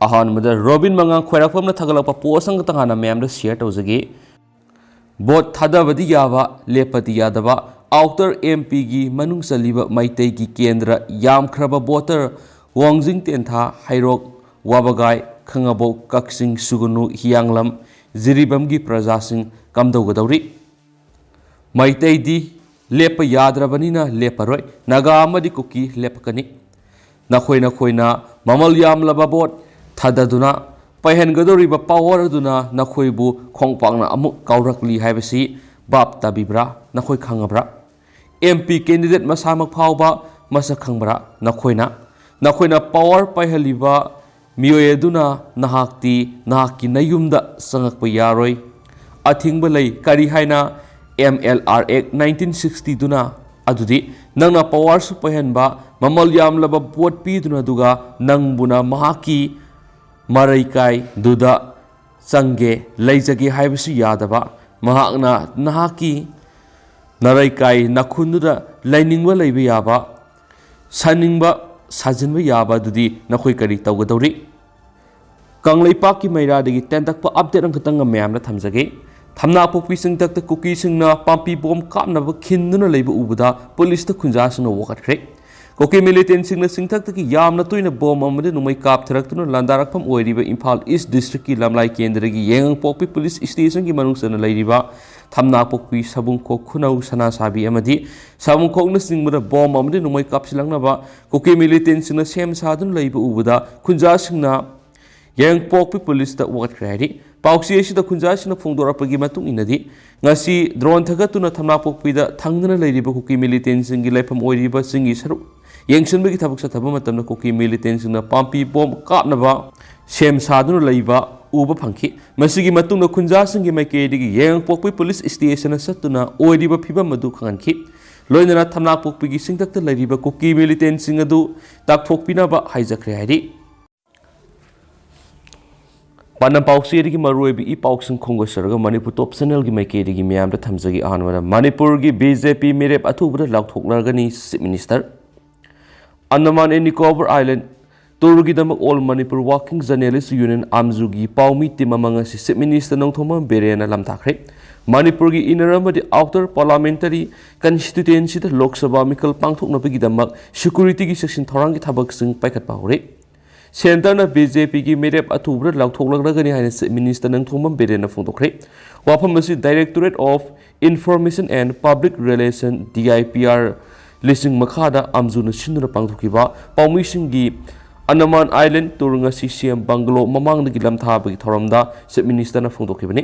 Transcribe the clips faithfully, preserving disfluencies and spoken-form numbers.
ꯑꯍꯥꯟꯕꯗ ꯔꯣꯕꯤꯟ ꯃꯉꯥꯡ ꯈ꯭ꯋꯥꯏꯔꯥꯛꯄꯝꯅ ꯊꯥꯒꯠꯂꯛꯄ ꯄꯣꯁ ꯑꯃꯈꯛꯇꯪ ꯍꯥꯟꯅ ꯃꯌꯥꯝꯗ ꯁꯤꯌꯔ ꯇꯧꯖꯒꯦ꯫ ꯚꯣꯠ ꯊꯥꯗꯕꯗꯤ ꯌꯥꯕ, ꯂꯦꯞꯄꯗꯤ ꯌꯥꯗꯕ꯫ ꯑꯥꯎꯇꯔ ꯑꯦꯝ ꯄꯤꯒꯤ ꯃꯅꯨꯡ ꯆꯜꯂꯤꯕ ꯃꯩꯇꯩꯒꯤ ꯀꯦꯟꯗ꯭ꯔ ꯌꯥꯝꯈ꯭ꯔꯕ ꯚꯣꯇꯔ ꯋꯥꯡꯖꯤꯡ ꯇꯦꯟꯊꯥ, ꯍꯩꯔꯣꯛ, ꯋꯥꯕꯒꯥꯏ, ꯈꯥꯉꯕꯣꯛ, ꯀꯛꯆꯤꯡ, ꯁꯨꯒꯅꯨ, ꯍꯤꯌꯥꯡꯂꯝ, ꯖꯤꯔꯤꯕꯥꯝꯒꯤ ꯄ꯭ꯔꯖꯥꯁꯤꯡ ꯀꯝꯗꯧꯒꯗꯧꯔꯤ? ꯃꯩꯇꯩꯗꯤ ꯂꯦꯞꯄ ꯌꯥꯗ꯭ꯔꯕꯅꯤꯅ ꯂꯦꯞꯄꯔꯣꯏ꯫ ꯅꯥꯒꯥ ꯑꯃꯗꯤ ꯀꯨꯀꯤ ꯂꯦꯞꯄꯛꯀꯅꯤ꯫ ꯅꯈꯣꯏ ꯅꯈꯣꯏꯅ ꯃꯃꯜ ꯌꯥꯝꯂꯕ ꯚꯣꯠ ꯊꯥꯗꯗꯨꯅ ꯄꯥꯏꯍꯟꯒꯗꯧꯔꯤꯕ ꯄꯥꯋꯔ ꯑꯗꯨꯅ ꯅꯈꯣꯏꯕꯨ ꯈꯣꯡꯄꯥꯛꯅ ꯑꯃꯨꯛ ꯀꯥꯎꯔꯛꯂꯤ ꯍꯥꯏꯕꯁꯤ ꯚꯥꯞ ꯇꯥꯕꯤꯕ꯭ꯔꯥ? ꯅꯈꯣꯏ ꯈꯪꯉꯕ꯭ꯔꯥ? ꯑꯦꯝ ꯄꯤ ꯀꯦꯟꯗꯤꯗꯦꯠ ꯃꯁꯥꯃꯛ ꯐꯥꯎꯕ ꯃꯁꯛ ꯈꯪꯕ꯭ꯔꯥ? ꯅꯈꯣꯏꯅ, ꯅꯈꯣꯏꯅ ꯄꯥꯋꯔ ꯄꯥꯏꯍꯜꯂꯤꯕ ꯃꯤꯑꯣꯏ ꯑꯗꯨꯅ ꯅꯍꯥꯛꯇꯤ ꯅꯍꯥꯛꯀꯤ ꯅꯌꯨꯝꯗ ꯆꯪꯉꯛꯄ ꯌꯥꯔꯣꯏ꯫ ꯑꯊꯤꯡꯕ ꯂꯩ꯫ ꯀꯔꯤ ꯍꯥꯏꯅ? ꯑꯦꯝ ꯑꯦꯜ ꯑꯥꯔ ꯑꯦꯛ ꯅꯥꯏꯟꯇꯤꯟ ꯁꯤꯛꯁꯇꯤꯗꯨꯅ꯫ ꯑꯗꯨꯗꯤ ꯅꯪꯅ ꯄꯥꯋꯔꯁꯨ ꯄꯥꯏꯍꯟꯕ, ꯃꯃꯜ ꯌꯥꯝꯂꯕ ꯚꯣꯠ ꯄꯤꯗꯨꯅ, ꯑꯗꯨꯒ ꯅꯪꯕꯨꯅ ꯃꯍꯥꯛꯀꯤ ꯃꯔꯩꯀꯥꯏꯗꯨꯗ ꯆꯪꯒꯦ, ꯂꯩꯖꯒꯦ ꯍꯥꯏꯕꯁꯨ ꯌꯥꯗꯕ, ꯃꯍꯥꯛꯅ ꯅꯍꯥꯛꯀꯤ ꯅꯔꯩꯀꯥꯏ ꯅꯈꯨꯟꯗꯨꯗ ꯂꯩꯅꯤꯡꯕ ꯂꯩꯕ ꯌꯥꯕ, ꯁꯥꯅꯤꯡꯕ ꯁꯥꯖꯤꯟꯕ ꯌꯥꯕ ꯑꯗꯨꯗꯤ ꯅꯈꯣꯏ ꯀꯔꯤ ꯇꯧꯒꯗꯧꯔꯤ? ꯀꯪꯂꯩꯄꯥꯛꯀꯤ ꯃꯩꯔꯥꯗꯒꯤ ꯇꯦꯟꯇꯛꯄ ꯑꯞꯗꯦꯠ ꯑꯃꯈꯛꯇꯪꯒ ꯃꯌꯥꯝꯗ ꯊꯝꯖꯒꯦ꯫ ꯊꯝꯅꯥꯄꯣꯛꯄꯤ ꯆꯤꯡꯊꯛꯇ ꯀꯨꯀꯤꯁꯤꯡꯅ ꯄꯥꯝꯕꯤ ꯕꯣꯝ ꯀꯥꯞꯅꯕ ꯈꯤꯟꯗꯨꯅ ꯂꯩꯕ ꯎꯕꯗ ꯄꯨꯂꯤꯁꯇ ꯈꯨꯟꯖꯥꯁꯤꯡꯅ ꯋꯥꯀꯠꯈ꯭ꯔꯦ꯫ ꯀꯨꯀꯤ ꯃꯤꯂꯤꯇꯦꯟꯁꯤꯡꯅ ꯆꯤꯡꯊꯛꯇꯒꯤ ꯌꯥꯝꯅ ꯇꯣꯏꯅ ꯕꯣꯝ ꯑꯃꯗꯤ ꯅꯣꯡꯃꯩ ꯀꯥꯞꯊꯔꯛꯇꯨꯅ ꯂꯥꯟꯗꯥꯔꯛꯐꯝ ꯑꯣꯏꯔꯤꯕ ꯏꯝꯐꯥꯜ ꯏꯁ ꯗꯤꯁꯇ꯭ꯔꯤꯛꯀꯤ ꯂꯝꯂꯥꯏ ꯀꯦꯟꯗ꯭ꯔꯒꯤ ꯌꯥꯏꯉꯪꯄꯣꯛꯄꯤ ꯄꯨꯂꯤꯁ ꯁ꯭ꯇꯦꯁꯟꯒꯤ ꯃꯅꯨꯡ ꯆꯟꯅ ꯂꯩꯔꯤꯕ ꯊꯝꯅꯥꯄꯣꯛꯄꯤ, ꯁꯕꯨꯡꯈꯣꯛ, ꯈꯨꯅꯧ, ꯁꯅꯥꯁꯥꯕꯤ ꯑꯃꯗꯤ ꯁꯕꯨꯡꯈꯣꯛꯅꯆꯤꯡꯕꯗ ꯕꯣꯝ ꯑꯃꯗꯤ ꯅꯣꯡꯃꯩ ꯀꯥꯞꯁꯤꯜꯂꯛꯅꯕ ꯀꯨꯀꯤ ꯃꯤꯂꯤꯇꯦꯟꯁꯤꯡꯅ ꯁꯦꯝ ꯁꯥꯗꯨꯅ ꯂꯩꯕ ꯎꯕꯗ ꯈꯨꯟꯖꯥꯁꯤꯡꯅ ꯌꯥꯏꯉꯪꯄꯣꯛꯄꯤ ꯄꯨꯂꯤꯁꯇ ꯋꯥꯀꯠꯈ꯭ꯔꯦ ꯍꯥꯏꯔꯤ꯫ ꯄꯥꯎꯆꯦ ꯑꯁꯤꯗ ꯈꯨꯟꯖꯥꯁꯤꯡꯅ ꯐꯣꯡꯗꯣꯔꯛꯄꯒꯤ ꯃꯇꯨꯡ ꯏꯟꯅꯗꯤ, ꯉꯁꯤ ꯗ꯭ꯔꯣꯟ ꯊꯥꯒꯠꯇꯨꯅ ꯊꯝꯅꯥꯄꯣꯛꯄꯤꯗ ꯊꯪꯗꯨꯅ ꯂꯩꯔꯤꯕ ꯀꯨꯀꯤ ꯃꯤꯂꯤꯇꯦꯟꯁꯤꯡꯒꯤ ꯂꯩꯐꯝ ꯑꯣꯏꯔꯤꯕ ꯆꯤꯡꯒꯤ ꯁꯔꯨꯛ ꯌꯦꯡꯁꯤꯟꯕꯒꯤ ꯊꯕꯛ ꯆꯠꯊꯕ ꯃꯇꯝꯗ ꯀꯨꯀꯤ ꯃꯤꯂꯤꯇꯦꯟꯁꯤꯡꯅ ꯄꯥꯝꯕꯤ ꯕꯣꯝ ꯀꯥꯞꯅꯕ ꯁꯦꯝ ꯁꯥꯗꯨꯅ ꯂꯩꯕ ꯎꯕ ꯐꯪꯈꯤ꯫ ꯃꯁꯤꯒꯤ ꯃꯇꯨꯡꯗ ꯈꯨꯟꯖꯥꯁꯤꯡꯒꯤ ꯃꯥꯏꯀꯩꯗꯒꯤ ꯌꯥꯏꯉꯪꯄꯣꯛꯄꯤ ꯄꯨꯂꯤꯁ ꯁ꯭ꯇꯦꯁꯟꯗ ꯆꯠꯇꯨꯅ ꯑꯣꯏꯔꯤꯕ ꯐꯤꯕꯝ ꯑꯗꯨ ꯈꯪꯍꯟꯈꯤ꯫ ꯂꯣꯏꯅꯅ ꯊꯝꯅꯥꯄꯣꯛꯄꯤꯒꯤ ꯆꯤꯡꯊꯛꯇ ꯂꯩꯔꯤꯕ ꯀꯨꯀꯤ ꯃꯤꯂꯤꯇꯦꯟꯁꯤꯡ ꯑꯗꯨ ꯇꯥꯛꯊꯣꯛꯄꯤꯅꯕ ꯍꯥꯏꯖꯈ꯭ꯔꯦ ꯍꯥꯏꯔꯤ꯫ ꯄꯥꯟꯗꯝ ꯄꯥꯎꯆꯦꯗꯒꯤ ꯃꯔꯨꯑꯣꯏꯕ ꯏ ꯄꯥꯎꯁꯤꯡ ꯈꯣꯝꯒꯠꯆꯔꯒ ꯃꯅꯤꯄꯨꯔ ꯇꯣꯞ ꯆꯦꯅꯦꯜꯒꯤ ꯃꯥꯏꯀꯩꯗꯒꯤ ꯃꯤꯌꯥꯝꯗ ꯊꯝꯖꯒꯦ꯫ ꯑꯍꯥꯟꯕꯗ, ꯃꯅꯤꯄꯨꯔꯒꯤ ꯕꯤ ꯖꯦ ꯄꯤ ꯃꯤꯔꯦꯞ ꯑꯊꯨꯕꯗ ꯂꯥꯎꯊꯣꯛꯂꯔꯒꯅꯤ, chief minister. Andaman and Nicobar island ꯇꯨꯔꯒꯤꯗꯃꯛ All Manipur Working Journalist Union, ꯑꯥꯝꯖꯨꯒꯤ ꯄꯥꯎꯃꯤ ꯇꯤꯝ ꯑꯃ ꯉꯁꯤ Chief Minister ꯅꯣꯡꯊꯣꯝꯕꯝ ꯕꯤꯔꯦꯟꯅ ꯂꯝꯊꯥꯈ꯭ꯔꯦ꯫ ꯃꯅꯤꯄꯨꯔꯒꯤ inner ꯑꯃꯗꯤ outer parliamentary constituencyꯗ ꯂꯣꯛ ꯁꯚꯥ ꯃꯤꯈꯜ ꯄꯥꯡꯊꯣꯛꯅꯕꯒꯤꯗꯃꯛ securityꯒꯤ ꯆꯦꯛꯁꯤꯟ ꯊꯧꯔꯥꯡꯒꯤ ꯊꯕꯛꯁꯤꯡ ꯄꯥꯏꯈꯠꯄ ꯍꯧꯔꯦ꯫ Centreꯅ BJPꯒꯤ ꯃꯤꯔꯦꯞ ꯑꯊꯨꯕꯗ ꯂꯥꯎꯊꯣꯛꯂꯛꯂꯒꯅꯤ ꯍꯥꯏꯅ Chief Minister ꯅꯣꯡꯊꯣꯝꯕꯝ ꯕꯤꯔꯦꯟꯅ ꯐꯣꯡꯗꯣꯛꯈ꯭ꯔꯦ꯫ ꯋꯥꯐꯝ ꯑꯁꯤ Directorate of Information and Public Relation, DIPR, ꯂꯤꯁꯤꯡ ꯃꯈꯥꯗ ꯑꯥꯝꯖꯨꯅ ꯁꯤꯟꯗꯨꯅ ꯄꯥꯡꯊꯣꯛꯈꯤꯕ ꯄꯥꯎꯃꯤꯁꯤꯡꯒꯤ ꯑꯟꯗꯃꯥꯟ ꯑꯥꯏꯂꯦꯟ ꯇꯨꯔ ꯉꯁꯤ CM ꯕꯪꯒꯂꯣ ꯃꯃꯥꯡꯗꯒꯤ ꯂꯝꯊꯥꯕꯒꯤ ꯊꯧꯔꯝꯗ Chief Ministerꯅ ꯐꯣꯡꯗꯣꯛꯈꯤꯕꯅꯤ꯫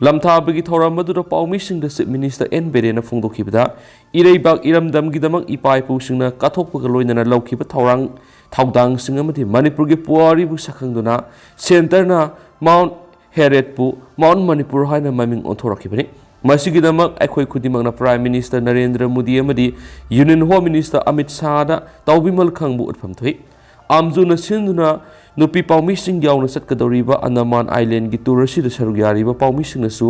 ꯂꯝꯊꯥꯕꯒꯤ ꯊꯧꯔꯝ ꯑꯗꯨꯗ ꯄꯥꯎꯃꯤꯁꯤꯡꯗ Chief Minister ꯑꯦꯟ ꯕꯤꯔꯦꯟꯅ ꯐꯣꯡꯗꯣꯛꯈꯤꯕꯗ, ꯏꯔꯩꯕꯥꯛ ꯏꯔꯝꯗꯝꯒꯤꯗꯃꯛ ꯏꯄꯥ ꯏꯄꯨꯁꯤꯡꯅ ꯀꯠꯊꯣꯛꯄꯒ ꯂꯣꯏꯅꯅ ꯂꯧꯈꯤꯕ ꯊꯧꯔꯥꯡ ꯊꯧꯗꯥꯡꯁꯤꯡ ꯑꯃꯗꯤ ꯃꯅꯤꯄꯨꯔꯒꯤ ꯄꯨꯋꯥꯔꯤꯕꯨ ꯁꯛꯈꯪꯗꯨꯅ Centreꯅ Mount Harrietꯄꯨ Mount Manipur ꯍꯥꯏꯅ ꯃꯃꯤꯡ ꯑꯣꯟꯊꯣꯔꯛꯈꯤꯕꯅꯤ꯫ ꯃꯁꯤꯒꯤꯗꯃꯛ ꯑꯩꯈꯣꯏ ꯈꯨꯗꯤꯡꯃꯛꯅ Prime Minister ꯅꯔꯦꯟꯗ꯭ꯔ ꯃꯣꯗꯤ ꯑꯃꯗꯤ Union Home Minister ꯑꯃꯤꯠ ꯁꯥꯍꯗ ꯇꯧꯕꯤꯃꯜ ꯈꯪꯕ ꯎꯠꯐꯝ ꯊꯣꯛꯏ꯫ ꯑꯥꯝꯖꯨꯅ ꯁꯤꯟꯗꯨꯅ ꯅꯨꯄꯤ ꯄꯥꯎꯃꯤꯁꯤꯡ ꯌꯥꯎꯅ ꯆꯠꯀꯗꯧꯔꯤꯕ ꯑꯟꯗꯃꯥꯟ ꯑꯥꯏꯂꯦꯟꯒꯤ ꯇꯨꯔ ꯑꯁꯤꯗ ꯁꯔꯨꯛ ꯌꯥꯔꯤꯕ ꯄꯥꯎꯃꯤꯁꯤꯡꯅꯁꯨ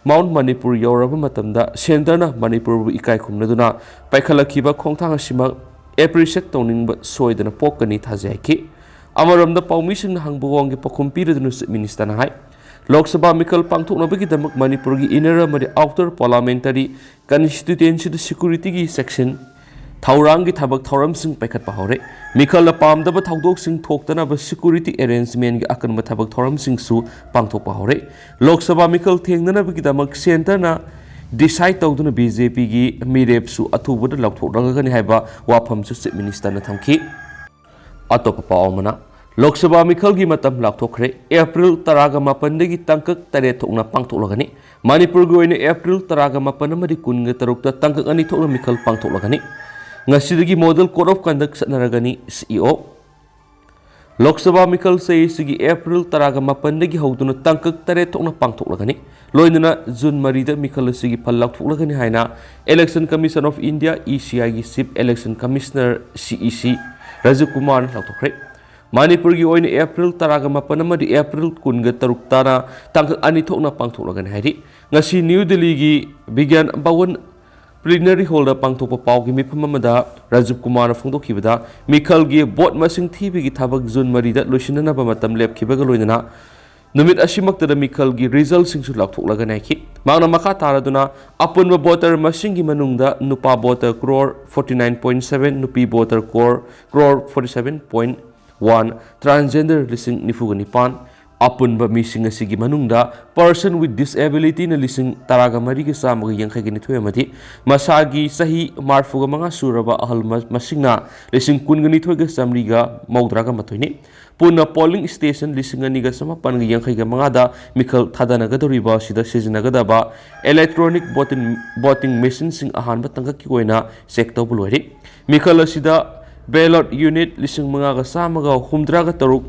Mount Manipur ꯌꯧꯔꯕ ꯃꯇꯝꯗ Centreꯅ ꯃꯅꯤꯄꯨꯔꯕꯨ ꯏꯀꯥꯏ ꯈꯨꯝꯅꯗꯨꯅ ꯄꯥꯏꯈꯠꯂꯛꯈꯤꯕ ꯈꯣꯡꯊꯥꯡ ꯑꯁꯤꯃꯛ appreciate ꯇꯧꯅꯤꯡꯕ ꯁꯣꯏꯗꯅ ꯄꯣꯛꯀꯅꯤ ꯊꯥꯖꯩ ꯍꯥꯏꯈꯤ꯫ ꯑꯃꯔꯣꯝꯗ ꯄꯥꯎꯃꯤꯁꯤꯡꯅ ꯍꯪꯕ ꯋꯥꯍꯪꯒꯤ ꯄꯥꯎꯈꯨꯝ ꯄꯤꯔꯗꯨꯅ Chief Ministerꯅ ꯍꯥꯏ, ꯂꯣꯛ ꯁꯚꯥ ꯃꯤꯈꯜ ꯄꯥꯡꯊꯣꯛꯅꯕꯒꯤꯗꯃꯛ ꯃꯅꯤꯄꯨꯔꯒꯤ inner ꯑꯃꯗꯤ outer parliamentary constituencyꯗ securityꯒꯤ ꯆꯦꯛꯁꯤꯟ ꯊꯧꯔꯥꯡꯒꯤ ꯊꯕꯛ ꯊꯧꯔꯝꯁꯤꯡ ꯄꯥꯏꯈꯠꯄ ꯍꯧꯔꯦ꯫ ꯃꯤꯈꯜꯅ ꯄꯥꯝꯗꯕ ꯊꯧꯗꯣꯛꯁꯤꯡ ꯊꯣꯛꯇꯅꯕ security arrangementꯀꯤ ꯑꯀꯟꯕ ꯊꯕꯛ ꯊꯧꯔꯝꯁꯤꯡꯁꯨ ꯄꯥꯡꯊꯣꯛꯄ ꯍꯧꯔꯦ꯫ ꯂꯣꯛ ꯁꯚꯥ ꯃꯤꯈꯜ ꯊꯦꯡꯅꯅꯕꯒꯤꯗꯃꯛ Centreꯅ decide ꯇꯧꯗꯨꯅ BJPꯒꯤ ꯃꯤꯔꯦꯞꯁꯨ ꯑꯊꯨꯕꯗ ꯂꯥꯎꯊꯣꯛꯂꯒꯅꯤ ꯍꯥꯏꯕ ꯋꯥꯐꯝꯁꯨ Chief Ministerꯅ ꯊꯝꯈꯤ꯫ ꯑꯇꯣꯞꯄ ꯄꯥꯎ ꯑꯃꯅ, ꯂꯣꯛ ꯁꯚꯥ ꯃꯤꯈꯜꯒꯤ ꯃꯇꯝ ꯂꯥꯎꯊꯣꯛꯈ꯭ꯔꯦ꯫ ꯑꯦꯄ꯭ꯔꯤꯜ ꯇꯔꯥꯒ ꯃꯥꯄꯟꯗꯒꯤ ꯇꯥꯡꯀꯛ ꯇꯔꯦꯠ ꯊꯣꯛꯅ ꯄꯥꯡꯊꯣꯛꯂꯒꯅꯤ꯫ ꯃꯅꯤꯄꯨꯔꯒꯤ ꯑꯣꯏꯅ ꯑꯦꯄ꯭ꯔꯤꯜ ꯇꯔꯥꯒ ꯃꯥꯄꯟ ꯑꯃꯗꯤ ꯀꯨꯟꯒ ꯇꯔꯨꯛꯇ ꯇꯥꯡꯀꯛ ꯑꯅꯤ ꯊꯣꯛꯅ ꯃꯤꯈꯜ ꯄꯥꯡꯊꯣꯛꯂꯒꯅꯤ꯫ ꯉꯁꯤꯗꯒꯤ Model Code of Conduct ꯆꯠꯅꯔꯒꯅꯤ, CEO꯫ Lok Sabha ꯃꯤꯈꯜ ꯆꯍꯤꯁꯤꯒꯤ ꯑꯦꯄ꯭ꯔꯤꯜ ꯇꯔꯥꯒ ꯃꯥꯄꯟꯗꯒꯤ ꯍꯧꯗꯨꯅ ꯇꯥꯡꯀꯛ ꯇꯔꯦꯠ ꯊꯣꯛꯅ ꯄꯥꯡꯊꯣꯛꯂꯒꯅꯤ꯫ ꯂꯣꯏꯅꯅ ꯖꯨꯟ ꯃꯔꯤꯗ ꯃꯤꯈꯜ ꯑꯁꯤꯒꯤ ꯐꯜ ꯂꯥꯎꯊꯣꯛꯂꯒꯅꯤ ꯍꯥꯏꯅ Election Commission of India, ECIꯒꯤ Chief Election Commissioner, CEC, Rajiv ꯀꯨꯃꯥꯔꯅ ꯂꯥꯎꯊꯣꯛꯈ꯭ꯔꯦ꯫ ꯃꯅꯤꯄꯨꯔꯒꯤ ꯑꯣꯏꯅ ꯑꯦꯄ꯭ꯔꯤꯜ ꯇꯔꯥꯒ ꯃꯥꯄꯟ ꯑꯃꯗꯤ ꯑꯦꯄ꯭ꯔꯤꯜ ꯀꯨꯟꯒ ꯇꯔꯨꯛ ꯇꯥꯅ ꯇꯥꯡꯀꯛ ꯑꯅꯤ ꯊꯣꯛꯅ ꯄꯥꯡꯊꯣꯛꯂꯒꯅꯤ ꯍꯥꯏꯔꯤ꯫ ꯉꯁꯤ ꯅ꯭ꯌꯨ ꯗꯤꯜꯂꯤꯒꯤ ꯕꯤꯒ꯭ꯌꯥꯟ ꯚꯋꯟ Plenary Hall ꯗ ꯄꯥꯡꯊꯣꯛꯄ ꯄꯥꯎꯒꯤ ꯃꯤꯐꯝ ꯑꯃꯗ ꯔꯥꯖꯤꯕ ꯀꯨꯃꯥꯔꯅ ꯐꯣꯡꯗꯣꯛꯈꯤꯕꯗ, ꯃꯤꯈꯜꯒꯤ ꯚꯣꯠ ꯃꯁꯤꯡ ꯊꯤꯕꯒꯤ ꯊꯕꯛ ꯖꯨꯟ ꯃꯔꯤꯗ ꯂꯣꯏꯁꯤꯟꯅꯅꯕ ꯃꯇꯝ ꯂꯦꯞꯈꯤꯕꯒ ꯂꯣꯏꯅꯅ ꯅꯨꯃꯤꯠ ꯑꯁꯤꯃꯛꯇꯗ ꯃꯤꯈꯜꯒꯤ ꯔꯤꯖꯜꯁꯤꯡꯁꯨ ꯂꯥꯎꯊꯣꯛꯂꯒꯅꯤ ꯍꯥꯏꯈꯤ꯫ ꯃꯍꯥꯛꯅ ꯃꯈꯥ ꯇꯥꯔꯗꯨꯅ, ꯑꯄꯨꯟꯕ ꯚꯣꯇꯔ ꯃꯁꯤꯡꯒꯤ ꯃꯅꯨꯡꯗ ꯅꯨꯄꯥ voter crore forty nine point seven, ꯅꯨꯄꯤ voter crore, crore forty seven point one, transgender ꯂꯤꯁꯤꯡ ꯅꯤꯐꯨꯒ ꯅꯤꯄꯥꯟ, ꯑꯄꯨꯟꯕ ꯃꯤꯁꯤꯡ ꯑꯁꯤꯒꯤ ꯃꯅꯨꯡꯗ ꯄꯔꯁꯟ ꯋꯤꯠ ꯗꯤꯁꯑꯦꯕꯤꯂꯤꯇꯤꯅ ꯂꯤꯁꯤꯡ ꯇꯔꯥꯒ ꯃꯔꯤꯒ ꯆꯥꯝꯃꯒ ꯌꯥꯡꯈꯩꯒ ꯅꯤꯊꯣꯏ ꯑꯃꯗꯤ ꯃꯁꯥꯒꯤ ꯆꯍꯤ ꯃꯔꯤꯐꯨꯒ ꯃꯉꯥ ꯁꯨꯔꯕ ꯑꯍꯜ ꯃ-, ꯃꯁꯤꯡꯅ ꯂꯤꯁꯤꯡ ꯀꯨꯟꯒ ꯅꯤꯊꯣꯏꯒ ꯆꯥꯃꯔꯤꯒ ꯃꯧꯗ꯭ꯔꯥꯒ ꯃꯥꯊꯣꯏꯅꯤ꯫ ꯄꯨꯟꯅ ꯄꯣꯂꯤꯡ ꯁ꯭ꯇꯦꯁꯟ ꯂꯤꯁꯤꯡ ꯑꯅꯤꯒ ꯆꯃꯥꯄꯟꯒ ꯌꯥꯡꯈꯩꯒ ꯃꯉꯥꯗ ꯃꯤꯈꯜ ꯊꯥꯗꯅꯒꯗꯧꯔꯤꯕ ꯑꯁꯤꯗ ꯁꯤꯖꯤꯟꯅꯒꯗꯕ ꯏꯂꯦꯛꯇ꯭ꯔꯣꯅꯤꯛ ꯚꯣꯇꯤꯡ, ꯚꯣꯇꯤꯡ ꯃꯦꯁꯤꯟꯁꯤꯡ ꯑꯍꯥꯟꯕ ꯇꯥꯡꯀꯛꯀꯤ ꯑꯣꯏꯅ ꯆꯦꯛ ꯇꯧꯕ ꯂꯣꯏꯔꯦ꯫ ꯃꯤꯈꯜ ꯑꯁꯤꯗ ꯕꯦꯂꯣꯠ ꯌꯨꯅꯤꯠ ꯂꯤꯁꯤꯡ ꯃꯉꯥꯒ ꯆꯥꯝꯃꯒ ꯍꯨꯝꯗ꯭ꯔꯥꯒ ꯇꯔꯨꯛ,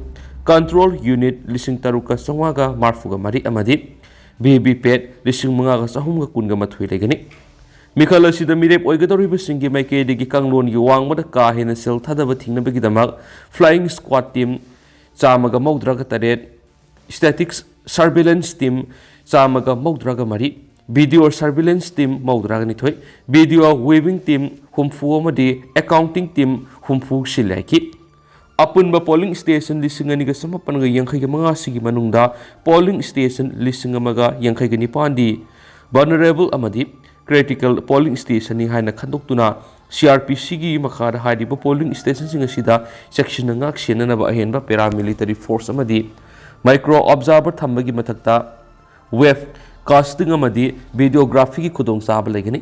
ꯀꯟꯇ꯭ꯔꯣꯜ ꯌꯨꯅꯤꯠ ꯂꯤꯁꯤꯡ ꯇꯔꯨꯛꯀ ꯆꯥꯝꯃꯉꯥꯒ ꯃꯔꯤꯐꯨꯒ ꯃꯔꯤ ꯑꯃꯗꯤ ꯚꯤ ꯚꯤ ꯄꯦꯠ ꯂꯤꯁꯤꯡ ꯃꯉꯥꯒ ꯆꯍꯨꯝꯒ ꯀꯨꯟꯒ ꯃꯥꯊꯣꯏ ꯂꯩꯒꯅꯤ꯫ ꯃꯤꯈꯜ ꯑꯁꯤꯗ ꯃꯤꯔꯦꯞ ꯑꯣꯏꯒꯗꯧꯔꯤꯕꯁꯤꯡꯒꯤ ꯃꯥꯏꯀꯩꯗꯒꯤ ꯀꯥꯡꯂꯣꯟꯒꯤ ꯋꯥꯡꯃꯗ ꯀꯥ ꯍꯦꯟꯅ ꯁꯦꯜ ꯊꯥꯗꯕ ꯊꯤꯡꯅꯕꯒꯤꯗꯃꯛ Flying Squad Team ꯆꯥꯝꯃꯒ ꯃꯧꯗ꯭ꯔꯥꯒ ꯇꯔꯦꯠ, Static Surveillance Team ꯆꯥꯝꯃꯒ ꯃꯧꯗ꯭ꯔꯥꯒ ꯃꯔꯤ, Video Surveillance Team ꯃꯧꯗ꯭ꯔꯥꯒ ꯅꯤꯊꯣꯏ, Video Viewing Team ꯍꯨꯝꯐꯨ ꯑꯃꯗꯤ Accounting Team ꯍꯨꯝꯐꯨ ꯁꯤꯜꯂꯦ ꯍꯥꯏꯈꯤ꯫ ꯑꯄꯨꯟꯕ ꯄꯣꯂꯤꯡ ꯁ꯭ꯇꯦꯁꯟ ꯂꯤꯁꯤꯡ ꯑꯅꯤꯒ ꯆꯃꯥꯄꯟꯒ ꯌꯥꯡꯈꯩꯒ ꯃꯉꯥꯁꯤꯒꯤ ꯃꯅꯨꯡꯗ ꯄꯣꯂꯤꯡ ꯁ꯭ꯇꯦꯁꯟ ꯂꯤꯁꯤꯡ ꯑꯃꯒ ꯌꯥꯡꯈꯩꯒ ꯅꯤꯄꯥꯟꯗꯤ ꯚꯜꯅꯔꯦꯕꯜ ꯑꯃꯗꯤ ꯀ꯭ꯔꯤꯇꯤꯀꯦꯜ ꯄꯣꯂꯤꯡ ꯁ꯭ꯇꯦꯁꯟꯅꯤ ꯍꯥꯏꯅ ꯈꯟꯗꯣꯛꯇꯨꯅ ꯁꯤ ꯑꯥꯔ ꯄꯤ ꯁꯤꯒꯤ ꯃꯈꯥꯗ ꯍꯥꯏꯔꯤꯕ ꯄꯣꯂꯤꯡ ꯁ꯭ꯇꯦꯁꯟꯁꯤꯡ ꯑꯁꯤꯗ ꯆꯦꯛꯁꯤꯟꯅ ꯉꯥꯛ ꯁꯦꯟꯅꯅꯕ ꯑꯍꯦꯟꯕ ꯄꯦꯔꯥꯃꯤꯂꯤꯇꯔꯤ ꯐꯣꯔꯁ ꯑꯃꯗꯤ ꯃꯥꯏꯀ꯭ꯔꯣ ꯑꯣꯕꯖꯥꯔꯚꯔ ꯊꯝꯕꯒꯤ ꯃꯊꯛꯇ ꯋꯦꯕ ꯀꯥꯁꯇꯤꯡ ꯑꯃꯗꯤ ꯚꯤꯗꯤꯑꯣꯒ꯭ꯔꯥꯐꯤꯒꯤ ꯈꯨꯗꯣꯡꯆꯥꯕ ꯂꯩꯒꯅꯤ꯫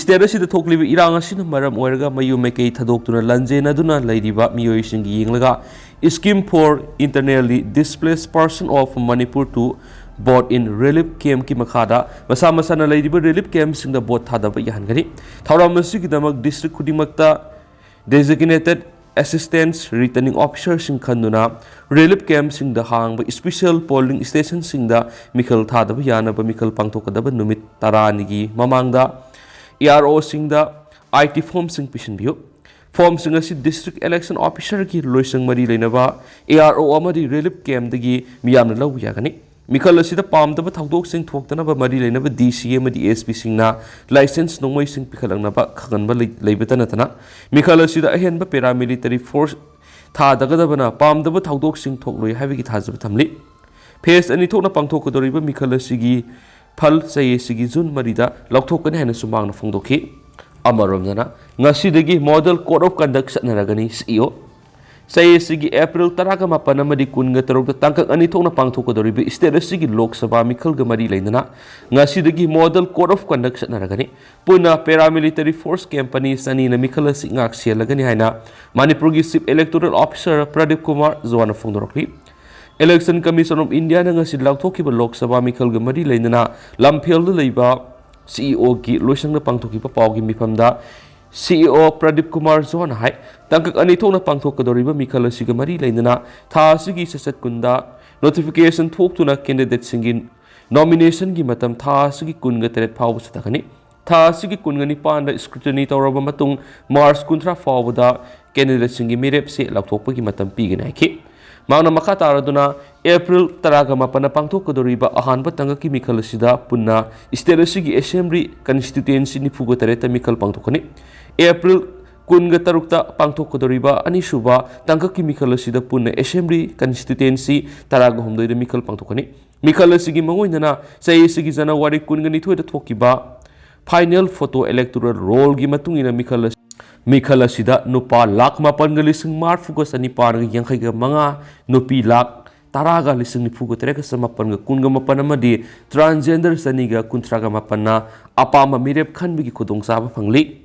ꯁ꯭ꯇꯦꯠ ꯑꯁꯤꯗ ꯊꯣꯛꯂꯤꯕ ꯏꯔꯥꯡ ꯑꯁꯤꯅ ꯃꯔꯝ ꯑꯣꯏꯔꯒ ꯃꯌꯨꯝ ꯃꯥꯏꯀꯩ ꯊꯥꯗꯣꯛꯇꯨꯅ ꯂꯥꯟꯖꯦꯟꯅꯗꯨꯅ ꯂꯩꯔꯤꯕ ꯃꯤꯑꯣꯏꯁꯤꯡꯒꯤ ꯌꯦꯡꯂꯒ Scheme for Internally Displaced Person of Manipur to Vote in Relief Campꯀꯤ ꯃꯈꯥꯗ ꯃꯁꯥ ꯃꯁꯥꯅ ꯂꯩꯔꯤꯕ ꯔꯤꯂꯤꯐ ꯀꯦꯝꯞꯁꯤꯡꯗ ꯚꯣꯠ ꯊꯥꯗꯕ ꯌꯥꯍꯟꯒꯅꯤ꯫ ꯊꯧꯔꯝ ꯑꯁꯤꯒꯤꯗꯃꯛ ꯗꯤꯁꯇ꯭ꯔꯤꯛ ꯈꯨꯗꯤꯡꯃꯛꯇ Designated Assistant Returning Officerꯁꯤꯡ ꯈꯟꯗꯨꯅ ꯔꯤꯂꯤꯐ ꯀꯦꯝꯞꯁꯤꯡꯗ ꯍꯥꯡꯕ ꯁ꯭ꯄꯦꯁꯤꯌꯦꯜ ꯄꯣꯂꯤꯡ ꯁ꯭ꯇꯦꯁꯟꯁꯤꯡꯗ ꯃꯤꯈꯜ ꯊꯥꯗꯕ ꯌꯥꯅꯕ ꯃꯤꯈꯜ ꯄꯥꯡꯊꯣꯛꯀꯗꯕ ꯅꯨꯃꯤꯠ ꯇꯔꯥꯅꯤꯒꯤ ꯃꯃꯥꯡꯗ ꯑꯦ ꯑꯥꯔ ꯑꯣꯁꯤꯡꯗ ꯑꯥꯏ ꯇꯤ ꯐꯣꯔꯝꯁꯤꯡ ꯄꯤꯁꯤꯟꯕꯤꯌꯨ꯫ ꯐꯣꯔꯝꯁꯤꯡ ꯑꯁꯤ ꯗꯤꯁꯇ꯭ꯔꯤꯛ ꯏꯂꯦꯛꯁꯟ ꯑꯣꯐꯤꯁꯔꯒꯤ ꯂꯣꯏꯁꯪ ꯃꯔꯤ ꯂꯩꯅꯕ ꯑꯦ ꯑꯥꯔ ꯑꯣ ꯑꯃꯗꯤ ꯔꯤꯂꯤꯐ ꯀꯦꯝꯞꯇꯒꯤ ꯃꯤꯌꯥꯝꯅ ꯂꯧꯕ ꯌꯥꯒꯅꯤ꯫ ꯃꯤꯈꯜ ꯑꯁꯤꯗ ꯄꯥꯝꯗꯕ ꯊꯧꯗꯣꯛꯁꯤꯡ ꯊꯣꯛꯇꯅꯕ ꯃꯔꯤ ꯂꯩꯅꯕ ꯗꯤ ꯁꯤ ꯑꯃꯗꯤ ꯑꯦꯁ ꯄꯤꯁꯤꯡꯅ ꯂꯥꯏꯁꯦꯟꯁ ꯅꯣꯡꯃꯩꯁꯤꯡ ꯄꯤꯈꯠꯂꯛꯅꯕ ꯈꯪꯍꯟꯕ ꯂꯩ-, ꯂꯩꯕꯇ ꯅꯠꯇꯅ, ꯃꯤꯈꯜ ꯑꯁꯤꯗ ꯑꯍꯦꯟꯕ ꯄꯦꯔꯥꯃꯤꯂꯤꯇꯔꯤ ꯐꯣꯔꯁ ꯊꯥꯗꯒꯗꯕꯅ ꯄꯥꯝꯗꯕ ꯊꯧꯗꯣꯛꯁꯤꯡ ꯊꯣꯛꯂꯣꯏ ꯍꯥꯏꯕꯒꯤ ꯊꯥꯖꯕ ꯊꯝꯂꯤ꯫ ꯐꯦꯁ ꯑꯅꯤ ꯊꯣꯛꯅ ꯄꯥꯡꯊꯣꯛꯀꯗꯧꯔꯤꯕ ꯃꯤꯈꯜ ꯑꯁꯤꯒꯤ ꯐꯜ ꯆꯍꯤ ꯑꯁꯤꯒꯤ ꯖꯨꯟ ꯃꯔꯤꯗ ꯂꯧꯊꯣꯛꯀꯅꯤ ꯍꯥꯏꯅꯁꯨ ꯃꯍꯥꯛꯅ ꯐꯣꯡꯗꯣꯛꯈꯤ꯫ ꯑꯃꯔꯣꯝꯗꯅ, ꯉꯁꯤꯗꯒꯤ ꯃꯣꯗꯦꯜ ꯀꯣꯗ ꯑꯣꯐ ꯀꯟꯗꯛ ꯆꯠꯅꯔꯒꯅꯤ, ꯁꯤ ꯏ ꯑꯣ꯫ ꯆꯍꯤ ꯑꯁꯤꯒꯤ ꯑꯦꯄ꯭ꯔꯤꯜ ꯇꯔꯥꯒ ꯃꯥꯄꯟ ꯑꯃꯗꯤ ꯀꯨꯟꯒ ꯇꯔꯨꯛꯇ ꯇꯥꯡꯀꯛ ꯑꯅꯤ ꯊꯣꯛꯅ ꯄꯥꯡꯊꯣꯛꯀꯗꯧꯔꯤꯕ ꯁ꯭ꯇꯦꯠ ꯑꯁꯤꯒꯤ ꯂꯣꯛ ꯁꯚꯥ ꯃꯤꯈꯜꯒ ꯃꯔꯤ ꯂꯩꯅꯅ ꯉꯁꯤꯗꯒꯤ ꯃꯣꯗꯦꯜ ꯀꯣꯗ ꯑꯣꯐ ꯀꯟꯗꯛ ꯆꯠꯅꯔꯒꯅꯤ꯫ ꯄꯨꯟꯅ ꯄꯦꯔꯥꯃꯤꯂꯤꯇꯔꯤ ꯐꯣꯔꯁ ꯀꯦꯝ ꯑꯅꯤ ꯆꯅꯤꯅ ꯃꯤꯈꯜ ꯑꯁꯤ ꯉꯥꯛ ꯁꯦꯜꯂꯒꯅꯤ ꯍꯥꯏꯅ ꯃꯅꯤꯄꯨꯔꯒꯤ chief electoral officer Pradeep Kumar ꯖꯣꯍꯥꯅ ꯐꯣꯡꯗꯣꯔꯛꯂꯤ꯫ ꯏꯂꯦꯛꯁꯟ ꯀꯃꯤꯁꯟ ꯑꯣꯐ ꯏꯟꯗꯤꯌꯥꯅ ꯉꯁꯤ ꯂꯥꯎꯊꯣꯛꯈꯤꯕ ꯂꯣꯛ ꯁꯚꯥ ꯃꯤꯈꯜꯒ ꯃꯔꯤ ꯂꯩꯅꯅ ꯂꯝꯐꯦꯜꯗ ꯂꯩꯕ ꯁꯤ ꯏ ꯑꯣꯒꯤ ꯂꯣꯏꯁꯪꯗ ꯄꯥꯡꯊꯣꯛꯈꯤꯕ ꯄꯥꯎꯒꯤ ꯃꯤꯐꯝꯗ ꯁꯤ ꯏ ꯑꯣ ꯄ꯭ꯔꯗꯤꯞ ꯀꯨꯃꯥꯔ ꯖꯣꯍꯥꯅ ꯍꯥꯏ, ꯇꯥꯡꯀꯛ ꯑꯅꯤ ꯊꯣꯛꯅ ꯄꯥꯡꯊꯣꯛꯀꯗꯧꯔꯤꯕ ꯃꯤꯈꯜ ꯑꯁꯤꯒ ꯃꯔꯤ ꯂꯩꯅꯅ ꯊꯥ ꯑꯁꯤꯒꯤ ꯆꯩꯆꯠ ꯀꯨꯟꯗ ꯅꯣꯇꯤꯐꯤꯀꯦꯁꯟ ꯊꯣꯛꯇꯨꯅ ꯀꯦꯟꯗꯤꯗꯦꯠꯁꯤꯡꯒꯤ ꯅꯣꯃꯤꯅꯦꯁꯟꯒꯤ ꯃꯇꯝ ꯊꯥ ꯑꯁꯤꯒꯤ ꯀꯨꯟꯒ ꯇꯔꯦꯠ ꯐꯥꯎꯕ ꯆꯠꯊꯒꯅꯤ꯫ ꯊꯥ ꯑꯁꯤꯒꯤ ꯀꯨꯟꯒ ꯅꯤꯄꯥꯟꯗ ꯁ꯭ꯀ꯭ꯔꯨꯇꯤꯅꯤ ꯇꯧꯔꯕ ꯃꯇꯨꯡ, ꯃꯥꯔꯆ ꯀꯨꯟꯊ꯭ꯔꯥ ꯐꯥꯎꯕꯗ ꯀꯦꯟꯗꯤꯗꯦꯠꯁꯤꯡꯒꯤ ꯃꯤꯔꯦꯞꯁꯦ ꯂꯥꯎꯊꯣꯛꯄꯒꯤ ꯃꯇꯝ ꯄꯤꯒꯅꯤ ꯍꯥꯏꯈꯤ꯫ ꯃꯍꯥꯛꯅ ꯃꯈꯥ ꯇꯥꯔꯗꯨꯅ, ꯑꯦꯄ꯭ꯔꯤꯜ ꯇꯔꯥꯒ ꯃꯥꯄꯟꯗ ꯄꯥꯡꯊꯣꯛꯀꯗꯧꯔꯤꯕ ꯑꯍꯥꯟꯕ ꯇꯥꯡꯀꯛꯀꯤ ꯃꯤꯈꯜ ꯑꯁꯤꯗ ꯄꯨꯟꯅ ꯁ꯭ꯇꯦꯠ ꯑꯁꯤꯒꯤ ꯑꯦꯁꯦꯝꯕ꯭ꯂꯤ ꯀꯟꯁꯇꯤꯇ꯭ꯌꯨꯌꯦꯟꯁꯤ ꯅꯤꯐꯨꯒ ꯇꯔꯦꯠꯇ ꯃꯤꯈꯜ ꯄꯥꯡꯊꯣꯛꯀꯅꯤ꯫ ꯑꯦꯄ꯭ꯔꯤꯜ ꯀꯨꯟꯒ ꯇꯔꯨꯛꯇ ꯄꯥꯡꯊꯣꯛꯀꯗꯧꯔꯤꯕ ꯑꯅꯤꯁꯨꯕ ꯇꯥꯡꯀꯛꯀꯤ ꯃꯤꯈꯜ ꯑꯁꯤꯗ ꯄꯨꯟꯅ ꯑꯦꯁꯦꯝꯕ꯭ꯂꯤ ꯀꯟꯁꯇꯤꯇ꯭ꯌꯨꯌꯦꯟꯁꯤ ꯇꯔꯥꯒ ꯍꯨꯝꯗꯣꯏꯗ ꯃꯤꯈꯜ ꯄꯥꯡꯊꯣꯛꯀꯅꯤ꯫ ꯃꯤꯈꯜ ꯑꯁꯤꯒꯤ ꯃꯥꯡꯑꯣꯏꯅꯅ ꯆꯍꯤ ꯑꯁꯤꯒꯤ ꯖꯅꯋꯥꯔꯤ ꯀꯨꯟꯒ ꯅꯤꯊꯣꯏꯗ ꯊꯣꯛꯈꯤꯕ ꯐꯥꯏꯅꯦꯜ ꯐꯣꯇꯣ ꯏꯂꯦꯛꯇꯣꯔꯦꯜ ꯔꯣꯜꯒꯤ ꯃꯇꯨꯡ ꯏꯟꯅ ꯃꯤꯈꯜ ꯑꯁꯤ, ꯃꯤꯈꯜ ꯑꯁꯤꯗ ꯅꯨꯄꯥ ꯂꯥꯈ ꯃꯥꯄꯟꯒ ꯂꯤꯁꯤꯡ ꯃꯔꯤꯐꯨꯒ ꯆꯅꯤꯄꯥꯟꯒ ꯌꯥꯡꯈꯩꯒ ꯃꯉꯥ, ꯅꯨꯄꯤ ꯂꯥꯈ ꯇꯔꯥꯒ ꯂꯤꯁꯤꯡ ꯅꯤꯐꯨꯒ ꯇꯔꯦꯠꯀ ꯆꯃꯥꯄꯟꯒ ꯀꯨꯟꯒ ꯃꯥꯄꯟ ꯑꯃꯗꯤ ꯇ꯭ꯔꯥꯟꯁꯖꯦꯟꯗꯔ ꯆꯅꯤꯒ ꯀꯨꯟꯊ꯭ꯔꯥꯒ ꯃꯥꯄꯟꯅ ꯑꯄꯥꯝꯕ ꯃꯤꯔꯦꯞ ꯈꯟꯕꯒꯤ ꯈꯨꯗꯣꯡꯆꯥꯕ ꯐꯪꯂꯤ꯫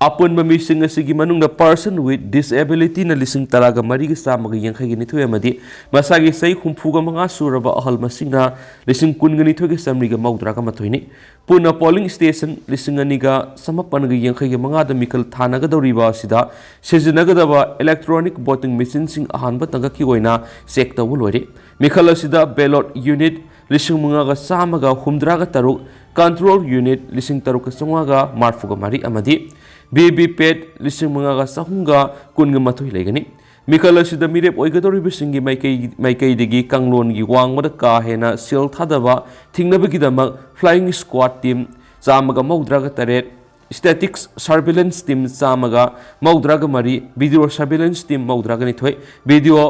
ꯑꯄꯨꯟꯕ ꯃꯤꯁꯤꯡ ꯑꯁꯤꯒꯤ ꯃꯅꯨꯡꯗ person with disabilityꯅ ꯂꯤꯁꯤꯡ ꯇꯔꯥꯒ ꯃꯔꯤꯒ ꯆꯥꯝꯃꯒ ꯌꯥꯡꯈꯩꯒ ꯅꯤꯊꯣꯏ ꯑꯃꯗꯤ ꯃꯁꯥꯒꯤ ꯆꯍꯤ ꯍꯨꯝꯐꯨꯒ ꯃꯉꯥ ꯁꯨꯔꯕ ꯑꯍꯜ ꯃꯁꯤꯡꯅ ꯂꯤꯁꯤꯡ ꯀꯨꯟꯒ ꯅꯤꯊꯣꯏꯒ ꯆꯥꯝꯃꯔꯤꯒ ꯃꯧꯗ꯭ꯔꯥꯒ ꯃꯥꯊꯣꯏꯅꯤ꯫ ꯄꯨꯟꯅ ꯄꯣꯂꯤꯡ ꯁ꯭ꯇꯦꯁꯟ ꯂꯤꯁꯤꯡ ꯑꯅꯤꯒ ꯆꯃꯥꯄꯟꯒ ꯌꯥꯡꯈꯩꯒ ꯃꯉꯥꯗ ꯃꯤꯈꯜ ꯊꯥꯅꯒꯗꯧꯔꯤꯕ ꯑꯁꯤꯗ ꯁꯤꯖꯤꯟꯅꯒꯗꯕ ꯏꯂꯦꯛꯇ꯭ꯔꯣꯅꯤꯛ ꯚꯣꯇꯤꯡ ꯃꯦꯆꯤꯟꯁꯤꯡ ꯑꯍꯥꯟꯕ ꯇꯥꯡꯀꯛꯀꯤ ꯑꯣꯏꯅ ꯆꯦꯛ ꯇꯧꯕ ꯂꯣꯏꯔꯦ꯫ ꯃꯤꯈꯜ ꯑꯁꯤꯗ ꯕꯦꯂꯣꯠ ꯌꯨꯅꯤꯠ ꯂꯤꯁꯤꯡ ꯃꯉꯥꯒ ꯆꯥꯝꯃꯒ ꯍꯨꯝꯗ꯭ꯔꯥꯒ ꯇꯔꯨꯛ, ꯀꯟꯇ꯭ꯔꯣꯜ ꯌꯨꯅꯤꯠ ꯂꯤꯁꯤꯡ ꯇꯔꯨꯛꯀ ꯆꯥꯝꯃꯉꯥꯒ ꯃꯔꯤꯐꯨꯒ ꯃꯔꯤ ꯑꯃꯗꯤ ꯚꯤ ꯚꯤ ꯄꯦꯠ ꯂꯤꯁꯤꯡ ꯃꯉꯥꯒ ꯆꯍꯨꯝꯒ ꯀꯨꯟꯒ ꯃꯥꯊꯣꯏ ꯂꯩꯒꯅꯤ꯫ ꯃꯤꯈꯜ ꯑꯁꯤꯗ ꯃꯤꯔꯦꯞ ꯑꯣꯏꯒꯗꯧꯔꯤꯕꯁꯤꯡꯒꯤ ꯃꯥꯏꯀꯩ-, ꯃꯥꯏꯀꯩꯗꯒꯤ ꯀꯥꯡꯂꯣꯟꯒꯤ ꯋꯥꯡꯃꯗ ꯀꯥ ꯍꯦꯟꯅ ꯁꯦꯜ ꯊꯥꯗꯕ ꯊꯤꯡꯅꯕꯒꯤꯗꯃꯛ Flying Squad team ꯆꯥꯝꯃꯒ ꯃꯧꯗ꯭ꯔꯥꯒ ꯇꯔꯦꯠ, Statics Surveillance Team ꯆꯥꯝꯃꯒ ꯃꯧꯗ꯭ꯔꯥꯒ ꯃꯔꯤ, Video Surveillance Team ꯃꯧꯗ꯭ꯔꯥꯒ ꯅꯤꯊꯣꯏ, Video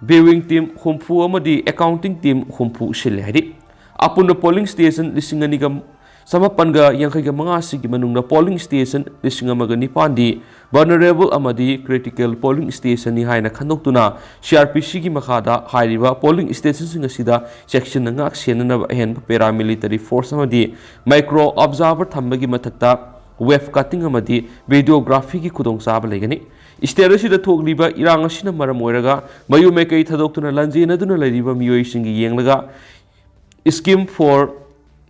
Viewing Team ꯍꯨꯝꯐꯨ ꯑꯃꯗꯤ Accounting Team ꯍꯨꯝꯐꯨ ꯁꯤꯜꯂꯦ ꯍꯥꯏꯔꯤ꯫ ꯑꯄꯨꯟꯕ polling station ꯂꯤꯁꯤꯡ ꯑꯅꯤꯒ ꯆꯃꯥꯄꯟꯒ ꯌꯥꯡꯈꯩꯒ ꯃꯉꯥ ꯑꯁꯤꯒꯤ ꯃꯅꯨꯡꯗ polling station ꯂꯤꯁꯤꯡ ꯑꯃꯒ ꯅꯤꯄꯥꯟꯗꯤ vulnerable ꯑꯃꯗꯤ critical polling stationꯅꯤ ꯍꯥꯏꯅ ꯈꯟꯗꯣꯛꯇꯨꯅ, C R P Cꯒꯤ ꯃꯈꯥꯗ ꯍꯥꯏꯔꯤꯕ polling stationꯁꯤꯡ ꯑꯁꯤꯗ ꯆꯦꯛꯁꯤꯟꯅ ꯉꯥꯛ ꯁꯦꯟꯅꯅꯕ ꯑꯍꯦꯟꯕ paramilitary force ꯑꯃꯗꯤ micro observer ꯊꯝꯕꯒꯤ ꯃꯊꯛꯇ wave cutting ꯑꯃꯗꯤ videographyꯒꯤ ꯈꯨꯗꯣꯡꯆꯥꯕ ꯂꯩꯒꯅꯤ꯫ State ꯑꯁꯤꯗ ꯊꯣꯛꯂꯤꯕ ꯏꯔꯥꯡ ꯑꯁꯤꯅ ꯃꯔꯝ ꯑꯣꯏꯔꯒ ꯃꯌꯨꯝ ꯃꯀꯩ ꯊꯥꯗꯣꯛꯇꯨꯅ ꯂꯥꯟꯖꯦꯟꯅꯗꯨꯅ ꯂꯩꯔꯤꯕ ꯃꯤꯑꯣꯏꯁꯤꯡꯒꯤ ꯌꯦꯡꯂꯒ, Scheme for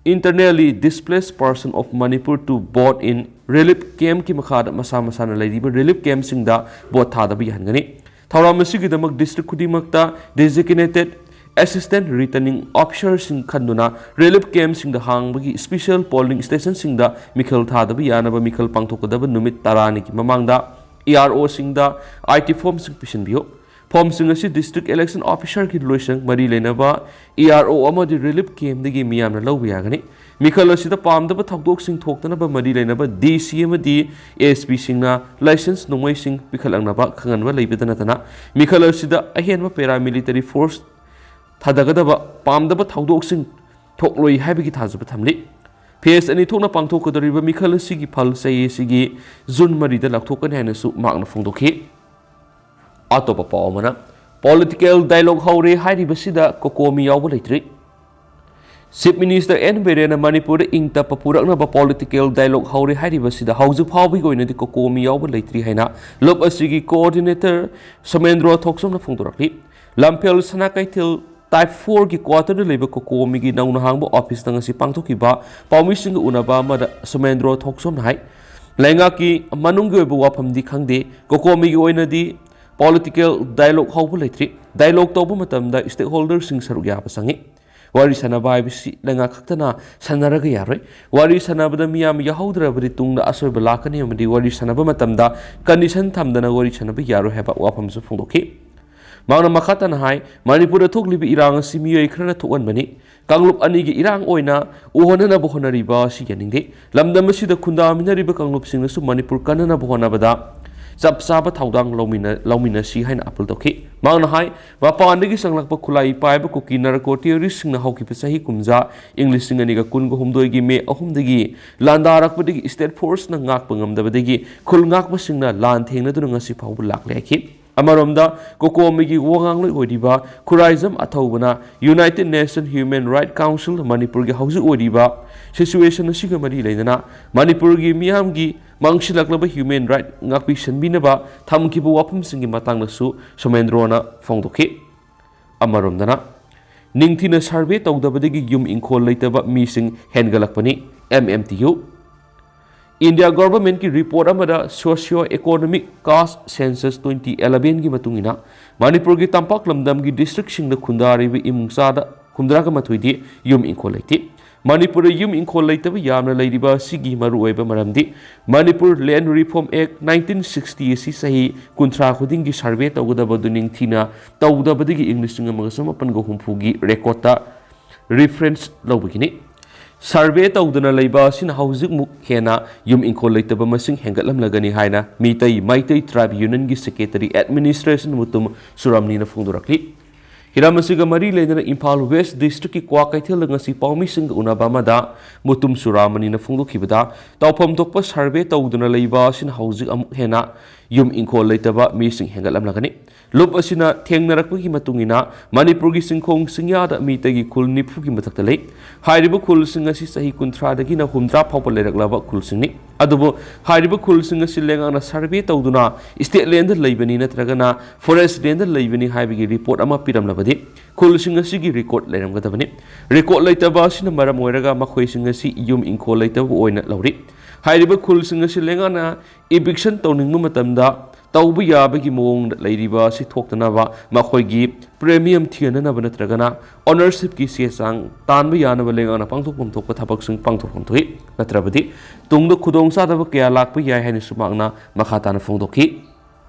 Internally Displaced Person of Manipur to Vote in Relief Campꯀꯤ ꯃꯈꯥꯗ ꯃꯁꯥ ꯃꯁꯥꯅ ꯂꯩꯔꯤꯕ relief campꯁꯤꯡꯗ vote ꯊꯥꯗꯕ ꯌꯥꯍꯟꯒꯅꯤ꯫ ꯊꯧꯔꯝ ꯑꯁꯤꯒꯤꯗꯃꯛ district ꯈꯨꯗꯤꯡꯃꯛꯇ designated assistant returning officerꯁꯤꯡ ꯈꯟꯗꯨꯅ relief campꯁꯤꯡꯗ ꯍꯥꯡꯕꯒꯤ special polling stationꯁꯤꯡꯗ ꯃꯤꯈꯜ ꯊꯥꯗꯕ ꯌꯥꯅꯕ ꯃꯤꯈꯜ ꯄꯥꯡꯊꯣꯛꯀꯗꯕ ꯅꯨꯃꯤꯠ ꯇꯔꯥꯅꯤꯒꯤ ꯃꯃꯥꯡꯗ E R Oꯁꯤꯡꯗ I T formꯁꯤꯡ ꯄꯤꯁꯤꯟꯕꯤꯌꯨ꯫ Formꯁꯤꯡ ꯑꯁꯤ district election officerꯒꯤ ꯂꯣꯏꯁꯪ, ꯃꯔꯤ ꯂꯩꯅꯕ E R O ꯑꯃꯗꯤ relief campꯗꯒꯤ ꯃꯤꯌꯥꯝꯅ ꯂꯧꯕ ꯌꯥꯒꯅꯤ꯫ ꯃꯤꯈꯜ ꯑꯁꯤꯗ ꯄꯥꯝꯗꯕ ꯊꯧꯗꯣꯛꯁꯤꯡ ꯊꯣꯛꯇꯅꯕ ꯃꯔꯤ ꯂꯩꯅꯕ D C ꯑꯃꯗꯤ S Pꯁꯤꯡꯅ license ꯅꯣꯡꯃꯩꯁꯤꯡ ꯄꯤꯈꯠꯂꯛꯅꯕ ꯈꯪꯍꯟꯕ ꯂꯩꯕꯇ ꯅꯠꯇꯅ, ꯃꯤꯈꯜ ꯑꯁꯤꯗ ꯑꯍꯦꯟꯕ paramilitary force ꯊꯥꯗꯒꯗꯕ ꯄꯥꯝꯗꯕ ꯊꯧꯗꯣꯛꯁꯤꯡ ꯊꯣꯛꯂꯣꯏ ꯍꯥꯏꯕꯒꯤ ꯊꯥꯖꯕ ꯊꯝꯂꯤ꯫ Phase ꯑꯅꯤ ꯊꯣꯛꯅ ꯄꯥꯡꯊꯣꯛꯀꯗꯧꯔꯤꯕ ꯃꯤꯈꯜ ꯑꯁꯤꯒꯤ ꯐꯜ ꯆꯍꯤ ꯑꯁꯤꯒꯤ June ꯃꯔꯤꯗ ꯂꯥꯎꯊꯣꯛꯀꯅꯤ ꯍꯥꯏꯅꯁꯨ ꯃꯍꯥꯛꯅ ꯐꯣꯡꯗꯣꯛꯈꯤ꯫ ꯑꯇꯣꯞꯄ ꯄꯥꯎ ꯑꯃꯅ, political dialogue ꯍꯧꯔꯦ ꯍꯥꯏꯔꯤꯕꯁꯤꯗ COCOMI ꯌꯥꯎꯕ ꯂꯩꯇ꯭ꯔꯤ꯫ Chief Minister N Birenꯅ ꯃꯅꯤꯄꯨꯔꯗ ꯏꯪ ꯇꯞꯄ ꯄꯨꯔꯛꯅꯕ political dialogue ꯍꯧꯔꯦ ꯍꯥꯏꯔꯤꯕꯁꯤꯗ ꯍꯧꯖꯤꯛ ꯐꯥꯎꯕꯒꯤ ꯑꯣꯏꯅꯗꯤ COCOMI ꯌꯥꯎꯕ ꯂꯩꯇ꯭ꯔꯤ ꯍꯥꯏꯅ ꯂꯨꯞ ꯑꯁꯤꯒꯤ coordinator ꯁꯣꯃꯦꯟꯗ꯭ꯔꯣ ꯊꯣꯛꯆꯣꯝꯅ ꯐꯣꯡꯗꯣꯔꯛꯂꯤ꯫ ꯂꯝꯐꯦꯜ ꯁꯅꯥ ꯀꯩꯊꯦꯜ Type fourꯒꯤ quarterꯗ ꯂꯩꯕ COCOMIꯒꯤ ꯅꯧꯅ ꯍꯥꯡꯕ officeꯇ ꯉꯁꯤ ꯄꯥꯡꯊꯣꯛꯈꯤꯕ ꯄꯥꯎꯃꯤꯁꯤꯡꯒ ꯎꯅꯕ ꯑꯃꯗ ꯁꯣꯃꯦꯟꯗ꯭ꯔꯣ ꯊꯣꯛꯆꯣꯝꯅ ꯍꯥꯏ, ꯂꯩꯉꯥꯛꯀꯤ ꯃꯅꯨꯡꯒꯤ ꯑꯣꯏꯕ ꯋꯥꯐꯝꯗꯤ ꯈꯪꯗꯦ꯫ COCOMIꯒꯤ ꯑꯣꯏꯅꯗꯤ political dialogue ꯍꯧꯕ ꯂꯩꯇ꯭ꯔꯤ꯫ Dialogue ꯇꯧꯕ ꯃꯇꯝꯗ stakeholderꯁꯤꯡ ꯁꯔꯨꯛ ꯌꯥꯕ ꯆꯪꯏ꯫ ꯋꯥꯔꯤ ꯁꯥꯟꯅꯕ ꯍꯥꯏꯕꯁꯤ ꯂꯩꯉꯥꯛ ꯈꯛꯇꯅ ꯁꯥꯟꯅꯔꯒ ꯌꯥꯔꯣꯏ꯫ ꯋꯥꯔꯤ ꯁꯥꯟꯅꯕꯗ ꯃꯤꯌꯥꯝ ꯌꯥꯎꯍꯧꯗ꯭ꯔꯕꯗꯤ ꯇꯨꯡꯗ ꯑꯁꯣꯏꯕ ꯂꯥꯛꯀꯅꯤ ꯑꯃꯗꯤ ꯋꯥꯔꯤ ꯁꯥꯟꯅꯕ ꯃꯇꯝꯗ condition ꯊꯝꯗꯅ ꯋꯥꯔꯤ ꯁꯥꯟꯅꯕ ꯌꯥꯔꯣꯏ ꯍꯥꯏꯕ ꯋꯥꯐꯝꯁꯨ ꯐꯣꯡꯗꯣꯛꯈꯤ꯫ ꯃꯍꯥꯛꯅ ꯃꯈꯥ ꯇꯥꯅ ꯍꯥꯏ, ꯃꯅꯤꯄꯨꯔꯗ ꯊꯣꯛꯂꯤꯕ ꯏꯔꯥꯡ ꯑꯁꯤ ꯃꯤꯑꯣꯏ ꯈꯔꯅ ꯊꯣꯛꯍꯟꯕꯅꯤ꯫ ꯀꯥꯡꯂꯨꯞ ꯑꯅꯤꯒꯤ ꯏꯔꯥꯡ ꯑꯣꯏꯅ ꯎꯍꯟꯅꯅꯕ ꯍꯣꯠꯅꯔꯤꯕ ꯑꯁꯤ ꯌꯥꯅꯤꯡꯗꯦ꯫ ꯂꯝꯗꯝ ꯑꯁꯤꯗ ꯈꯨꯟꯗꯥꯃꯤꯟꯅꯔꯤꯕ ꯀꯥꯡꯂꯨꯞꯁꯤꯡꯅꯁꯨ ꯃꯅꯤꯄꯨꯔ ꯀꯟꯅꯅꯕ ꯍꯣꯠꯅꯕꯗ ꯆꯞ ꯆꯥꯕ ꯊꯧꯗꯥꯡ ꯂꯧꯃꯤꯟꯅ-, ꯂꯧꯃꯤꯟꯅꯁꯤ ꯍꯥꯏꯅ appeal ꯇꯧꯈꯤ꯫ ꯃꯍꯥꯛꯅ ꯍꯥꯏ, ꯃꯄꯥꯟꯗꯒꯤ ꯆꯪꯂꯛꯄ ꯈꯨꯠꯂꯥꯏ ꯄꯥꯏꯕ ꯀꯨꯀꯤ narco terroristꯁꯤꯡꯅ ꯍꯧꯈꯤꯕ ꯆꯍꯤ ꯀꯨꯝꯖꯥ, ꯏꯪ ꯂꯤꯁꯤꯡ ꯑꯅꯤꯒ ꯀꯨꯟꯒ ꯍꯨꯝꯗꯣꯏꯒꯤ ꯃꯦ ꯑꯍꯨꯝꯗꯒꯤ ꯂꯥꯟꯗꯥꯔꯛꯄꯗꯒꯤ state forceꯅ ꯉꯥꯛꯄ ꯉꯝꯗꯕꯗꯒꯤ ꯈꯨꯜ ꯉꯥꯛꯄꯁꯤꯡꯅ ꯂꯥꯟ ꯊꯦꯡꯅꯗꯨꯅ ꯉꯁꯤ ꯐꯥꯎꯕ ꯂꯥꯛꯂꯦ ꯍꯥꯏꯈꯤ꯫ ꯑꯃꯔꯣꯝꯗ, ꯀꯣꯀꯣꯃꯤꯒꯤ ꯋꯥ ꯉꯥꯡꯂꯣꯏ ꯑꯣꯏꯔꯤꯕ Khuraijam ꯑꯊꯧꯕꯅ United Nation Human Right Council ꯃꯅꯤꯄꯨꯔꯒꯤ ꯍꯧꯖꯤꯛ ꯑꯣꯏꯔꯤꯕ situation ꯑꯁꯤꯒ ꯃꯔꯤ ꯂꯩꯅꯅ ꯃꯅꯤꯄꯨꯔꯒꯤ ꯃꯤꯌꯥꯝꯒꯤ ꯃꯥꯡꯁꯤꯜꯂꯛꯂꯕ human right ꯉꯥꯛꯄꯤ ꯁꯦꯟꯕꯤꯅꯕ ꯊꯝꯈꯤꯕ ꯋꯥꯐꯝꯁꯤꯡꯒꯤ ꯃꯇꯥꯡꯗꯁꯨ ꯁꯣꯃꯦꯟꯗ꯭ꯔꯣꯅ ꯐꯣꯡꯗꯣꯛꯈꯤ꯫ ꯑꯃꯔꯣꯝꯗꯅ, ꯅꯤꯡꯊꯤꯅ survey ꯇꯧꯗꯕꯗꯒꯤ ꯌꯨꯝ ꯏꯪꯈꯣꯜ ꯂꯩꯇꯕ ꯃꯤꯁꯤꯡ ꯍꯦꯟꯒꯠꯂꯛꯄꯅꯤ, M M T U꯫ India governmentꯀꯤ report ꯑꯃꯗ socio economic caste census twenty elevenꯒꯤ ꯃꯇꯨꯡ ꯏꯟꯅ ꯃꯅꯤꯄꯨꯔꯒꯤ ꯇꯝꯄꯥꯛ ꯂꯝꯗꯝꯒꯤ districtꯁꯤꯡꯗ ꯈꯨꯟꯗꯥꯔꯤꯕ ꯏꯃꯨꯡ ꯆꯥꯗ ꯍꯨꯝꯗ꯭ꯔꯥꯒ ꯃꯥꯊꯣꯏꯗꯤ ꯌꯨꯝ ꯏꯪꯈꯣꯜ ꯂꯩꯇꯦ꯫ ꯃꯅꯤꯄꯨꯔꯗ ꯌꯨꯝ ꯏꯪꯈꯣꯜ ꯂꯩꯇꯕ ꯌꯥꯝꯅ ꯂꯩꯔꯤꯕ ꯑꯁꯤꯒꯤ ꯃꯔꯨꯑꯣꯏꯕ ꯃꯔꯝꯗꯤ Manipur Land Reform Act nineteen sixty ꯑꯁꯤ ꯆꯍꯤ ꯀꯨꯟꯊ꯭ꯔꯥ ꯈꯨꯗꯤꯡꯒꯤ survey ꯇꯧꯒꯗꯕ ꯑꯗꯨ ꯅꯤꯡꯊꯤꯅ ꯇꯧꯗꯕꯗꯒꯤ ꯏꯪ ꯂꯤꯁꯤꯡ ꯑꯃꯒ ꯆꯃꯥꯄꯟꯒ ꯍꯨꯝꯐꯨꯒꯤ recordꯇ reference ꯂꯧꯕꯒꯤꯅꯤ꯫ Survey ꯇꯧꯗꯅ ꯂꯩꯕ ꯑꯁꯤꯅ ꯍꯧꯖꯤꯛꯃꯨꯛ ꯍꯦꯟꯅ ꯌꯨꯝ ꯏꯪꯈꯣꯜ ꯂꯩꯇꯕ ꯃꯁꯤꯡ ꯍꯦꯟꯒꯠꯂꯝꯂꯒꯅꯤ ꯍꯥꯏꯅ Meitei Meitei tribe unionꯒꯤ secretary administration Mutum ꯁꯨꯔꯥꯝꯅꯤꯅ ꯐꯣꯡꯗꯣꯔꯛꯂꯤ꯫ ꯍꯤꯔꯝ ꯑꯁꯤꯒ ꯃꯔꯤ ꯂꯩꯅꯅ ꯏꯝꯐꯥꯜ West districtꯀꯤ ꯀ꯭ꯋꯥꯀꯩꯊꯦꯜꯗ ꯉꯁꯤ ꯄꯥꯎꯃꯤꯁꯤꯡꯒ ꯎꯅꯕ ꯑꯃꯗ ꯃꯨꯇꯨꯝ ꯁꯨꯔꯥꯃꯅꯤꯅ ꯐꯣꯡꯗꯣꯛꯈꯤꯕꯗ, ꯇꯧꯐꯝ ꯊꯣꯛꯄ survey ꯇꯧꯗꯨꯅ ꯂꯩꯕ ꯑꯁꯤꯅ ꯍꯧꯖꯤꯛ ꯑꯃꯨꯛ ꯍꯦꯟꯅ ꯌꯨꯝ ꯏꯪꯈꯣꯜ ꯂꯩꯇꯕ ꯃꯤꯁꯤꯡ ꯍꯦꯟꯒꯠꯂꯝꯂꯒꯅꯤ꯫ ꯂꯨꯞ ꯑꯁꯤꯅ ꯊꯦꯡꯅꯔꯛꯄꯒꯤ ꯃꯇꯨꯡ ꯏꯟꯅ ꯃꯅꯤꯄꯨꯔꯒꯤ ꯆꯤꯡꯈꯣꯡ ꯆꯤꯡꯌꯥꯗ ꯃꯤꯇꯩꯒꯤ ꯈꯨꯜ ꯅꯤꯐꯨꯒꯤ ꯃꯊꯛꯇ ꯂꯩ꯫ ꯍꯥꯏꯔꯤꯕ ꯈꯨꯜꯁꯤꯡ ꯑꯁꯤ ꯆꯍꯤ ꯀꯨꯟꯊ꯭ꯔꯥꯗꯒꯤꯅ ꯍꯨꯝꯗ꯭ꯔꯥ ꯐꯥꯎꯕ ꯂꯩꯔꯛꯂꯕ ꯈꯨꯜꯁꯤꯡꯅꯤ꯫ ꯑꯗꯨꯕꯨ ꯍꯥꯏꯔꯤꯕ ꯈꯨꯜꯁꯤꯡ ꯑꯁꯤ ꯂꯩꯉꯥꯛꯅ survey ꯇꯧꯗꯨꯅ state landꯗ ꯂꯩꯕꯅꯤ ꯅꯠꯇ꯭ꯔꯒꯅ forest landꯗ ꯂꯩꯕꯅꯤ ꯍꯥꯏꯕꯒꯤ report ꯑꯃ ꯄꯤꯔꯝꯂꯕꯗꯤ ꯈꯨꯜꯁꯤꯡ ꯑꯁꯤꯒꯤ record ꯂꯩꯔꯝꯒꯗꯕꯅꯤ꯫ Record ꯂꯩꯇꯕ ꯑꯁꯤꯅ ꯃꯔꯝ ꯑꯣꯏꯔꯒ ꯃꯈꯣꯏꯁꯤꯡ ꯑꯁꯤ ꯌꯨꯝ ꯏꯪꯈꯣꯜ ꯂꯩꯇꯕ ꯑꯣꯏꯅ ꯂꯧꯔꯤ꯫ ꯍꯥꯏꯔꯤꯕ ꯈꯨꯜꯁꯤꯡ ꯑꯁꯤ ꯂꯩꯉꯥꯛꯅ eviction ꯇꯧꯅꯤꯡꯕ ꯃꯇꯝꯗ ꯇꯧꯕ ꯌꯥꯕꯒꯤ ꯃꯑꯣꯡꯗ ꯂꯩꯔꯤꯕ ꯑꯁꯤ ꯊꯣꯛꯇꯅꯕ ꯃꯈꯣꯏꯒꯤ premium ꯊꯤꯍꯟꯅꯅꯕ ꯅꯠꯇ꯭ꯔꯒꯅ ownershipꯀꯤ ꯆꯦ ꯆꯥꯡ ꯇꯥꯟꯕ ꯌꯥꯅꯕ ꯂꯩꯉꯥꯛꯅ ꯄꯥꯡꯊꯣꯛꯐꯝ ꯊꯣꯛꯄ ꯊꯕꯛꯁꯤꯡ ꯄꯥꯡꯊꯣꯛꯐꯝ ꯊꯣꯛꯏ꯫ ꯅꯠꯇ꯭ꯔꯕꯗꯤ ꯇꯨꯡꯗ ꯈꯨꯗꯣꯡꯆꯥꯗꯕ ꯀꯌꯥ ꯂꯥꯛꯄ ꯌꯥꯏ ꯍꯥꯏꯅꯁꯨ ꯃꯍꯥꯛꯅ ꯃꯈꯥ ꯇꯥꯅ ꯐꯣꯡꯗꯣꯛꯈꯤ꯫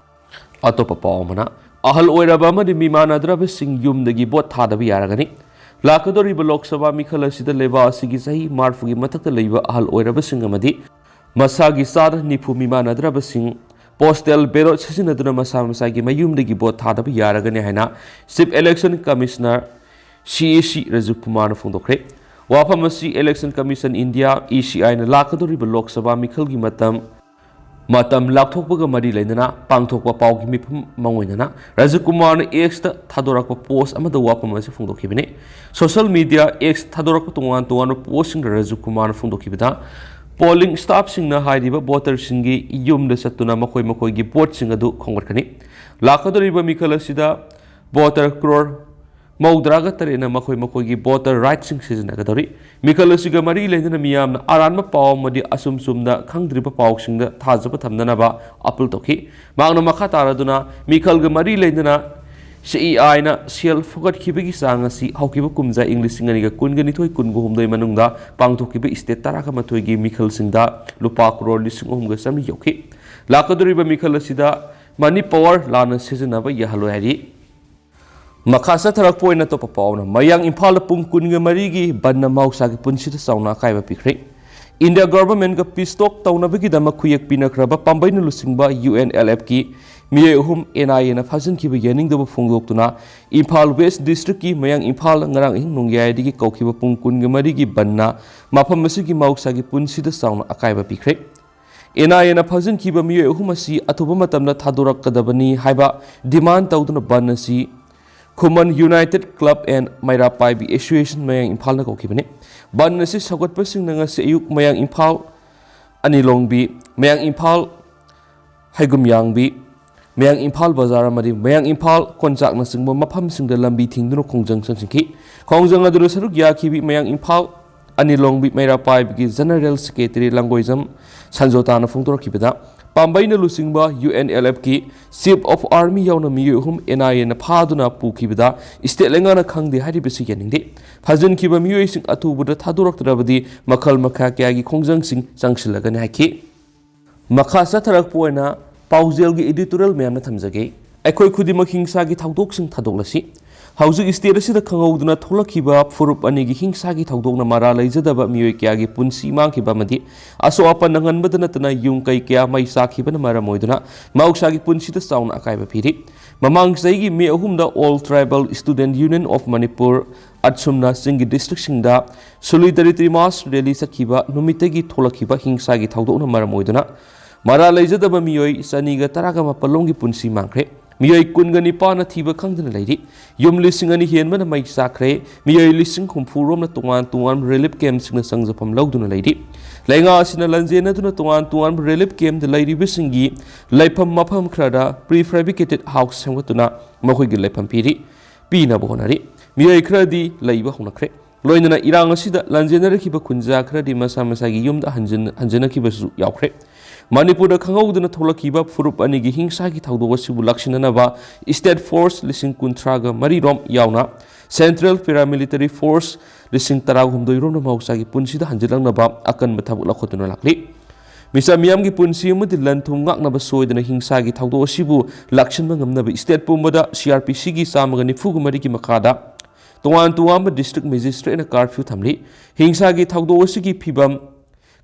ꯑꯇꯣꯞꯄ ꯄꯥꯎ ꯑꯃꯅ, ꯑꯍꯜ ꯑꯣꯏꯔꯕ ꯑꯃꯗꯤ ꯃꯤꯃꯥꯟꯅꯗ꯭ꯔꯕꯁꯤꯡ ꯌꯨꯝꯗꯒꯤ ꯚꯣꯠ ꯊꯥꯗꯕ ꯌꯥꯔꯒꯅꯤ꯫ ꯂꯥꯛꯀꯗꯧꯔꯤꯕ ꯂꯣꯛ ꯁꯚꯥ ꯃꯤꯈꯜ ꯑꯁꯤꯗ ꯂꯩꯕꯥꯛ ꯑꯁꯤꯒꯤ ꯆꯍꯤ ꯃꯔꯤꯐꯨꯒꯤ ꯃꯊꯛꯇ ꯂꯩꯕ ꯑꯍꯜ ꯑꯣꯏꯔꯕꯁꯤꯡ ꯑꯃꯗꯤ ꯃꯁꯥꯒꯤ ꯆꯥꯗ ꯅꯤꯐꯨ ꯃꯤꯃꯥꯟꯅꯗ꯭ꯔꯕꯁꯤꯡ postal ballot ꯁꯤꯖꯤꯟꯅꯗꯨꯅ ꯃꯁꯥ ꯃꯁꯥꯒꯤ ꯃꯌꯨꯝꯗꯒꯤ ꯚꯣꯠ ꯊꯥꯗꯕ ꯌꯥꯔꯒꯅꯤ ꯍꯥꯏꯅ Chief Election Commissioner, CEC, Rajiv ꯀꯨꯃꯥꯔꯅ ꯐꯣꯡꯗꯣꯛꯈ꯭ꯔꯦ꯫ ꯋꯥꯐꯝ ꯑꯁꯤ Election Commission India, ECIꯅ ꯂꯥꯛꯀꯗꯧꯔꯤꯕ ꯂꯣꯛ ꯁꯚꯥ ꯃꯤꯈꯜꯒꯤ ꯃꯇꯝ ꯃꯇꯝ ꯂꯥꯞꯊꯣꯛꯄꯒ ꯃꯔꯤ ꯂꯩꯅꯅ ꯄꯥꯡꯊꯣꯛꯄ ꯄꯥꯎꯒꯤ ꯃꯤꯐꯝ ꯃꯥꯡꯑꯣꯏꯅꯅ ꯔꯥꯖꯤꯕ ꯀꯨꯃꯥꯔꯅ Xꯇ ꯊꯥꯗꯣꯔꯛꯄ post ꯑꯃꯗ ꯋꯥꯐꯝ ꯑꯁꯤ ꯐꯣꯡꯗꯣꯛꯈꯤꯕꯅꯤ꯫ Social media X ꯊꯥꯗꯣꯔꯛꯄ ꯇꯣꯉꯥꯟ ꯇꯣꯉꯥꯟꯕ postꯁꯤꯡꯗ ꯔꯥꯖꯤꯕ ꯀꯨꯃꯥꯔꯅ ꯐꯣꯡꯗꯣꯛꯈꯤꯕꯗ, polling staffꯁꯤꯡꯅ ꯍꯥꯏꯔꯤꯕ voterꯁꯤꯡꯒꯤ ꯌꯨꯝꯗ ꯆꯠꯇꯨꯅ ꯃꯈꯣꯏ ꯃꯈꯣꯏꯒꯤ voteꯁꯤꯡ ꯑꯗꯨ ꯈꯣꯝꯒꯠꯀꯅꯤ꯫ ꯂꯥꯛꯀꯗꯧꯔꯤꯕ ꯃꯤꯈꯜ ꯑꯁꯤꯗ voter crore ꯃꯧꯗ꯭ꯔꯥꯒ ꯇꯔꯦꯠꯅ ꯃꯈꯣꯏ ꯃꯈꯣꯏꯒꯤ voter rightꯁꯤꯡ ꯁꯤꯖꯤꯟꯅꯒꯗꯧꯔꯤ꯫ ꯃꯤꯈꯜ ꯑꯁꯤꯒ ꯃꯔꯤ ꯂꯩꯅꯅ ꯃꯤꯌꯥꯝꯅ ꯑꯔꯥꯟꯕ ꯄꯥꯎ ꯑꯃꯗꯤ ꯑꯁꯨꯝ ꯆꯨꯝꯅ ꯈꯪꯗ꯭ꯔꯤꯕ ꯄꯥꯎꯁꯤꯡꯗ ꯊꯥꯖꯕ ꯊꯝꯗꯅꯕ appeal ꯇꯧꯈꯤ꯫ ꯃꯍꯥꯛꯅ ꯃꯈꯥ ꯇꯥꯔꯗꯨꯅ ꯃꯤꯈꯜꯒ ꯃꯔꯤ ꯂꯩꯅꯅ CEIꯅ ꯁꯦꯜ ꯐꯨꯒꯠꯈꯤꯕꯒꯤ ꯆꯥꯡ ꯑꯁꯤ ꯍꯧꯈꯤꯕ ꯀꯨꯝꯖꯥ ꯏꯪ ꯂꯤꯁꯤꯡ ꯑꯅꯤꯒ ꯀꯨꯟꯒ ꯅꯤꯊꯣꯏ ꯀꯨꯟꯒ ꯍꯨꯝꯗꯣꯏ ꯃꯅꯨꯡꯗ ꯄꯥꯡꯊꯣꯛꯈꯤꯕ state ꯇꯔꯥꯒ ꯃꯥꯊꯣꯏꯒꯤ ꯃꯤꯈꯜꯁꯤꯡꯗ ꯂꯨꯄꯥ crore ꯂꯤꯁꯤꯡ ꯑꯍꯨꯝꯒ ꯆꯥꯃꯔꯤ ꯌꯧꯈꯤ꯫ ꯂꯥꯛꯀꯗꯧꯔꯤꯕ ꯃꯤꯈꯜ ꯑꯁꯤꯗ money power ꯂꯥꯟꯅ ꯁꯤꯖꯤꯟꯅꯕ ꯌꯥꯍꯜꯂꯣꯏ ꯍꯥꯏꯔꯤ꯫ ꯃꯈꯥ ꯆꯠꯊꯔꯛꯄ ꯑꯣꯏꯅ ꯑꯇꯣꯞꯄ ꯄꯥꯎꯅ, ꯃꯌꯥꯡ ꯏꯝꯐꯥꯜꯗ ꯄꯨꯡ ꯀꯨꯟꯒ ꯃꯔꯤꯒꯤ ꯕꯟꯅ ꯃꯍꯧꯁꯥꯒꯤ ꯄꯨꯟꯁꯤꯗ ꯆꯥꯎꯅ ꯑꯀꯥꯏꯕ ꯄꯤꯈ꯭ꯔꯦ꯫ India governmentꯀ peace talk ꯇꯧꯅꯕꯒꯤꯗꯃꯛ ꯈꯨꯌꯦꯛ ꯄꯤꯅꯈ꯭ꯔꯕ ꯄꯥꯝꯕꯩꯅ ꯂꯨꯆꯤꯡꯕ UNLFꯀꯤ ꯃꯤꯑꯣꯏ ꯑꯍꯨꯝ NIAꯅ ꯐꯥꯖꯤꯟꯈꯤꯕ ꯌꯥꯅꯤꯡꯗꯕ ꯐꯣꯡꯗꯣꯛꯇꯨꯅ ꯏꯝꯐꯥꯜ West districtꯀꯤ ꯃꯌꯥꯡ ꯏꯝꯐꯥꯜ ꯉꯔꯥꯡ ꯑꯍꯤꯡ ꯅꯣꯡꯌꯥꯏꯗꯒꯤ ꯀꯧꯈꯤꯕ ꯄꯨꯡ ꯀꯨꯟꯒ ꯃꯔꯤꯒꯤ ꯕꯟꯅ ꯃꯐꯝ ꯑꯁꯤꯒꯤ ꯃꯍꯧꯁꯥꯒꯤ ꯄꯨꯟꯁꯤꯗ ꯆꯥꯎꯅ ꯑꯀꯥꯏꯕ ꯄꯤꯈ꯭ꯔꯦ꯫ NIAꯅ ꯐꯥꯖꯤꯟꯈꯤꯕ ꯃꯤꯑꯣꯏ ꯑꯍꯨꯝ ꯑꯁꯤ ꯑꯊꯨꯕ ꯃꯇꯝꯗ ꯊꯥꯗꯣꯔꯛꯀꯗꯕꯅꯤ ꯍꯥꯏꯕ demand ꯇꯧꯗꯨꯅ ꯕꯟ ꯑꯁꯤ ꯈꯨꯃꯟ United Club and ꯃꯩꯔꯥ ꯄꯥꯏꯕꯤ Association ꯃꯌꯥꯡ ꯏꯝꯐꯥꯜꯅ ꯀꯧꯈꯤꯕꯅꯤ꯫ ꯕꯟ ꯑꯁꯤ ꯁꯧꯒꯠꯄꯁꯤꯡꯅ ꯉꯁꯤ ꯑꯌꯨꯛ ꯃꯌꯥꯡ ꯏꯝꯐꯥꯜ ꯑꯅꯤꯂꯣꯡꯕꯤ, ꯃꯌꯥꯡ ꯏꯝꯐꯥꯜ ꯍꯩꯒꯨꯝꯌꯥꯡꯕꯤ, ꯃꯌꯥꯡ ꯏꯝꯐꯥꯜ ꯕꯖꯥꯔ ꯑꯃꯗꯤ ꯃꯌꯥꯡ ꯏꯝꯐꯥꯜ ꯀꯣꯟꯆꯥꯛꯅꯆꯤꯡꯕ ꯃꯐꯝꯁꯤꯡꯗ ꯂꯝꯕꯤ ꯊꯤꯡꯗꯨꯅ ꯈꯣꯡꯖꯪ ꯆꯪꯁꯤꯟꯈꯤ꯫ ꯈꯣꯡꯖꯪ ꯑꯗꯨꯗ ꯁꯔꯨꯛ ꯌꯥꯈꯤꯕꯤ ꯃꯌꯥꯡ ꯏꯝꯐꯥꯜ ꯑꯅꯤꯂꯣꯡꯕꯤ ꯃꯩꯔꯥ ꯄꯥꯏꯕꯤꯒꯤ General Secretary ꯂꯪꯒꯣꯏꯖꯝ ꯁꯟꯖꯣꯇꯥꯅ ꯐꯣꯡꯗꯣꯔꯛꯈꯤꯕꯗ, ꯄꯥꯝꯕꯩꯅ ꯂꯨꯆꯤꯡꯕ ꯌꯨ ꯑꯦꯟ ꯑꯦꯜ ꯑꯦꯐꯀꯤ ꯆꯤꯐ ꯑꯣꯐ ꯑꯥꯔꯃꯤ ꯌꯥꯎꯅ ꯃꯤꯑꯣꯏ ꯑꯍꯨꯝ ꯑꯦꯟ ꯑꯥꯏ ꯑꯦꯅ ꯐꯥꯗꯨꯅ ꯄꯨꯈꯤꯕꯗ ꯁ꯭ꯇꯦꯠ ꯂꯩꯉꯥꯛꯅ ꯈꯪꯗꯦ ꯍꯥꯏꯔꯤꯕꯁꯤ ꯌꯥꯅꯤꯡꯗꯦ꯫ ꯐꯥꯖꯤꯟꯈꯤꯕ ꯃꯤꯑꯣꯏꯁꯤꯡ ꯑꯊꯨꯕꯗ ꯊꯥꯗꯣꯔꯛꯇ꯭ꯔꯕꯗꯤ ꯃꯈꯜ ꯃꯈꯥ ꯀꯌꯥꯒꯤ ꯈꯣꯡꯖꯪꯁꯤꯡ ꯆꯪꯁꯤꯜꯂꯒꯅꯤ ꯍꯥꯏꯈꯤ꯫ ꯃꯈꯥ ꯆꯠꯊꯔꯛꯄ ꯑꯣꯏꯅ ꯄꯥꯎꯖꯦꯜꯒꯤ editorial ꯃꯌꯥꯝꯅ ꯊꯝꯖꯒꯦ꯫ ꯑꯩꯈꯣꯏ ꯈꯨꯗꯤꯡꯃꯛ ꯍꯤꯡꯁꯥꯒꯤ ꯊꯧꯗꯣꯛꯁꯤꯡ ꯊꯥꯗꯣꯛꯂꯁꯤ꯫ ꯍꯧꯖꯤꯛ ꯁ꯭ꯇꯦꯠ ꯑꯁꯤꯗ ꯈꯪꯍꯧꯗꯅ ꯊꯣꯛꯂꯛꯈꯤꯕ ꯐꯨꯔꯨꯞ ꯑꯅꯤꯒꯤ ꯍꯤꯡꯁꯥꯒꯤ ꯊꯧꯗꯣꯛꯅ ꯃꯔꯥ ꯂꯩꯖꯗꯕ ꯃꯤꯑꯣꯏ ꯀꯌꯥꯒꯤ ꯄꯨꯟꯁꯤ ꯃꯥꯡꯈꯤꯕ ꯑꯃꯗꯤ ꯑꯁꯣꯛ ꯑꯄꯟ ꯅꯪꯍꯟꯕꯗ ꯅꯠꯇꯅ ꯌꯨꯝ ꯀꯩ ꯀꯌꯥ ꯃꯩ ꯆꯥꯛꯈꯤꯕꯅ ꯃꯔꯝ ꯑꯣꯏꯗꯨꯅ ꯃꯍꯧꯁꯥꯒꯤ ꯄꯨꯟꯁꯤꯗ ꯆꯥꯎꯅ ꯑꯀꯥꯏꯕ ꯄꯤꯔꯤ꯫ ꯃꯃꯥꯡ ꯆꯍꯤꯒꯤ ꯃꯦ ꯑꯍꯨꯝꯗ All Tribal Student Union of Manipur ꯑꯁꯨꯝꯅ ꯆꯤꯡꯒꯤ districtꯁꯤꯡꯗ solidarity march rally ꯆꯠꯈꯤꯕ ꯅꯨꯃꯤꯠꯇꯒꯤ ꯊꯣꯛꯂꯛꯈꯤꯕ ꯍꯤꯡꯁꯥꯒꯤ ꯊꯧꯗꯣꯛꯅ ꯃꯔꯝ ꯑꯣꯏꯗꯨꯅ ꯃꯔꯥ ꯂꯩꯖꯗꯕ ꯃꯤꯑꯣꯏ ꯆꯅꯤꯒ ꯇꯔꯥꯒ ꯃꯥꯄꯜ ꯂꯣꯝꯒꯤ ꯄꯨꯟꯁꯤ ꯃꯥꯡꯈ꯭ꯔꯦ꯫ ꯃꯤꯑꯣꯏ ꯀꯨꯟꯒ ꯅꯤꯄꯥꯟꯅ ꯊꯤꯕ ꯈꯪꯗꯅ ꯂꯩꯔꯤ꯫ ꯌꯨꯝ ꯂꯤꯁꯤꯡ ꯑꯅꯤ ꯍꯦꯟꯕꯅ ꯃꯩ ꯆꯥꯛꯈ꯭ꯔꯦ꯫ ꯃꯤꯑꯣꯏ ꯂꯤꯁꯤꯡ ꯍꯨꯝꯐꯨ ꯔꯣꯝꯅ ꯇꯣꯉꯥꯟ ꯇꯣꯉꯥꯟꯕ relief campꯁꯤꯡꯅ ꯆꯪꯖꯐꯝ ꯂꯧꯗꯨꯅ ꯂꯩꯔꯤ꯫ ꯂꯩꯉꯥꯛ ꯑꯁꯤꯅ ꯂꯥꯟꯖꯦꯟꯅꯗꯨꯅ ꯇꯣꯉꯥꯟ ꯇꯣꯉꯥꯟꯕ relief campꯇ ꯂꯩꯔꯤꯕꯁꯤꯡꯒꯤ ꯂꯩꯐꯝ ꯃꯐꯝ ꯈꯔꯗ prefabricated house ꯁꯦꯝꯒꯠꯇꯨꯅ ꯃꯈꯣꯏꯒꯤ ꯂꯩꯐꯝ ꯄꯤꯔꯤ, ꯄꯤꯅꯕ ꯍꯣꯠꯅꯔꯤ꯫ ꯃꯤꯑꯣꯏ ꯈꯔꯗꯤ ꯂꯩꯕ ꯍꯧꯅꯈ꯭ꯔꯦ꯫ ꯂꯣꯏꯅꯅ ꯏꯔꯥꯡ ꯑꯁꯤꯗ ꯂꯥꯟꯖꯦꯟꯅꯔꯛꯈꯤꯕ ꯈꯨꯟꯖꯥ ꯈꯔꯗꯤ ꯃꯁꯥ ꯃꯁꯥꯒꯤ ꯌꯨꯝꯗ ꯍꯟꯖꯤꯟ-, ꯍꯟꯖꯤꯟꯅꯈꯤꯕꯁꯨ ꯌꯥꯎꯈ꯭ꯔꯦ꯫ ꯃꯅꯤꯄꯨꯔꯗ ꯈꯪꯍꯧꯗꯅ ꯊꯣꯛꯂꯛꯈꯤꯕ ꯐꯨꯔꯨꯞ ꯑꯅꯤꯒꯤ ꯍꯤꯡꯁꯥꯒꯤ ꯊꯧꯗꯣꯛ ꯑꯁꯤꯕꯨ ꯂꯥꯛꯁꯤꯟꯅꯅꯕ state force ꯂꯤꯁꯤꯡ ꯀꯨꯟꯊ꯭ꯔꯥꯒ ꯃꯔꯤ ꯔꯣꯝ ꯌꯥꯎꯅ central paramilitary force ꯂꯤꯁꯤꯡ ꯇꯔꯥꯍꯨꯝꯗꯣꯏ ꯔꯣꯝꯅ ꯃꯍꯧꯁꯥꯒꯤ ꯄꯨꯟꯁꯤꯗ ꯍꯟꯖꯤꯜꯂꯛꯅꯕ ꯑꯀꯟꯕ ꯊꯕꯛ ꯂꯧꯈꯠꯇꯨꯅ ꯂꯥꯛꯂꯤ꯫ ꯃꯤꯆꯝ ꯃꯤꯌꯥꯝꯒꯤ ꯄꯨꯟꯁꯤ ꯑꯃꯗꯤ ꯂꯟ ꯊꯨꯝ ꯉꯥꯛꯅꯕ ꯁꯣꯏꯗꯅ ꯍꯤꯡꯁꯥꯒꯤ ꯊꯧꯗꯣꯛ ꯑꯁꯤꯕꯨ ꯂꯥꯛꯁꯤꯟꯕ ꯉꯝꯅꯕ state ꯄꯨꯝꯕꯗ C R P Cꯒꯤ ꯆꯥꯝꯃꯒ ꯅꯤꯐꯨꯒ ꯃꯔꯤꯒꯤ ꯃꯈꯥꯗ ꯇꯣꯉꯥꯟ ꯇꯣꯉꯥꯟꯕ district magistrateꯅ curfew ꯊꯝꯂꯤ꯫ ꯍꯤꯡꯁꯥꯒꯤ ꯊꯧꯗꯣꯛ ꯑꯁꯤꯒꯤ ꯐꯤꯕꯝ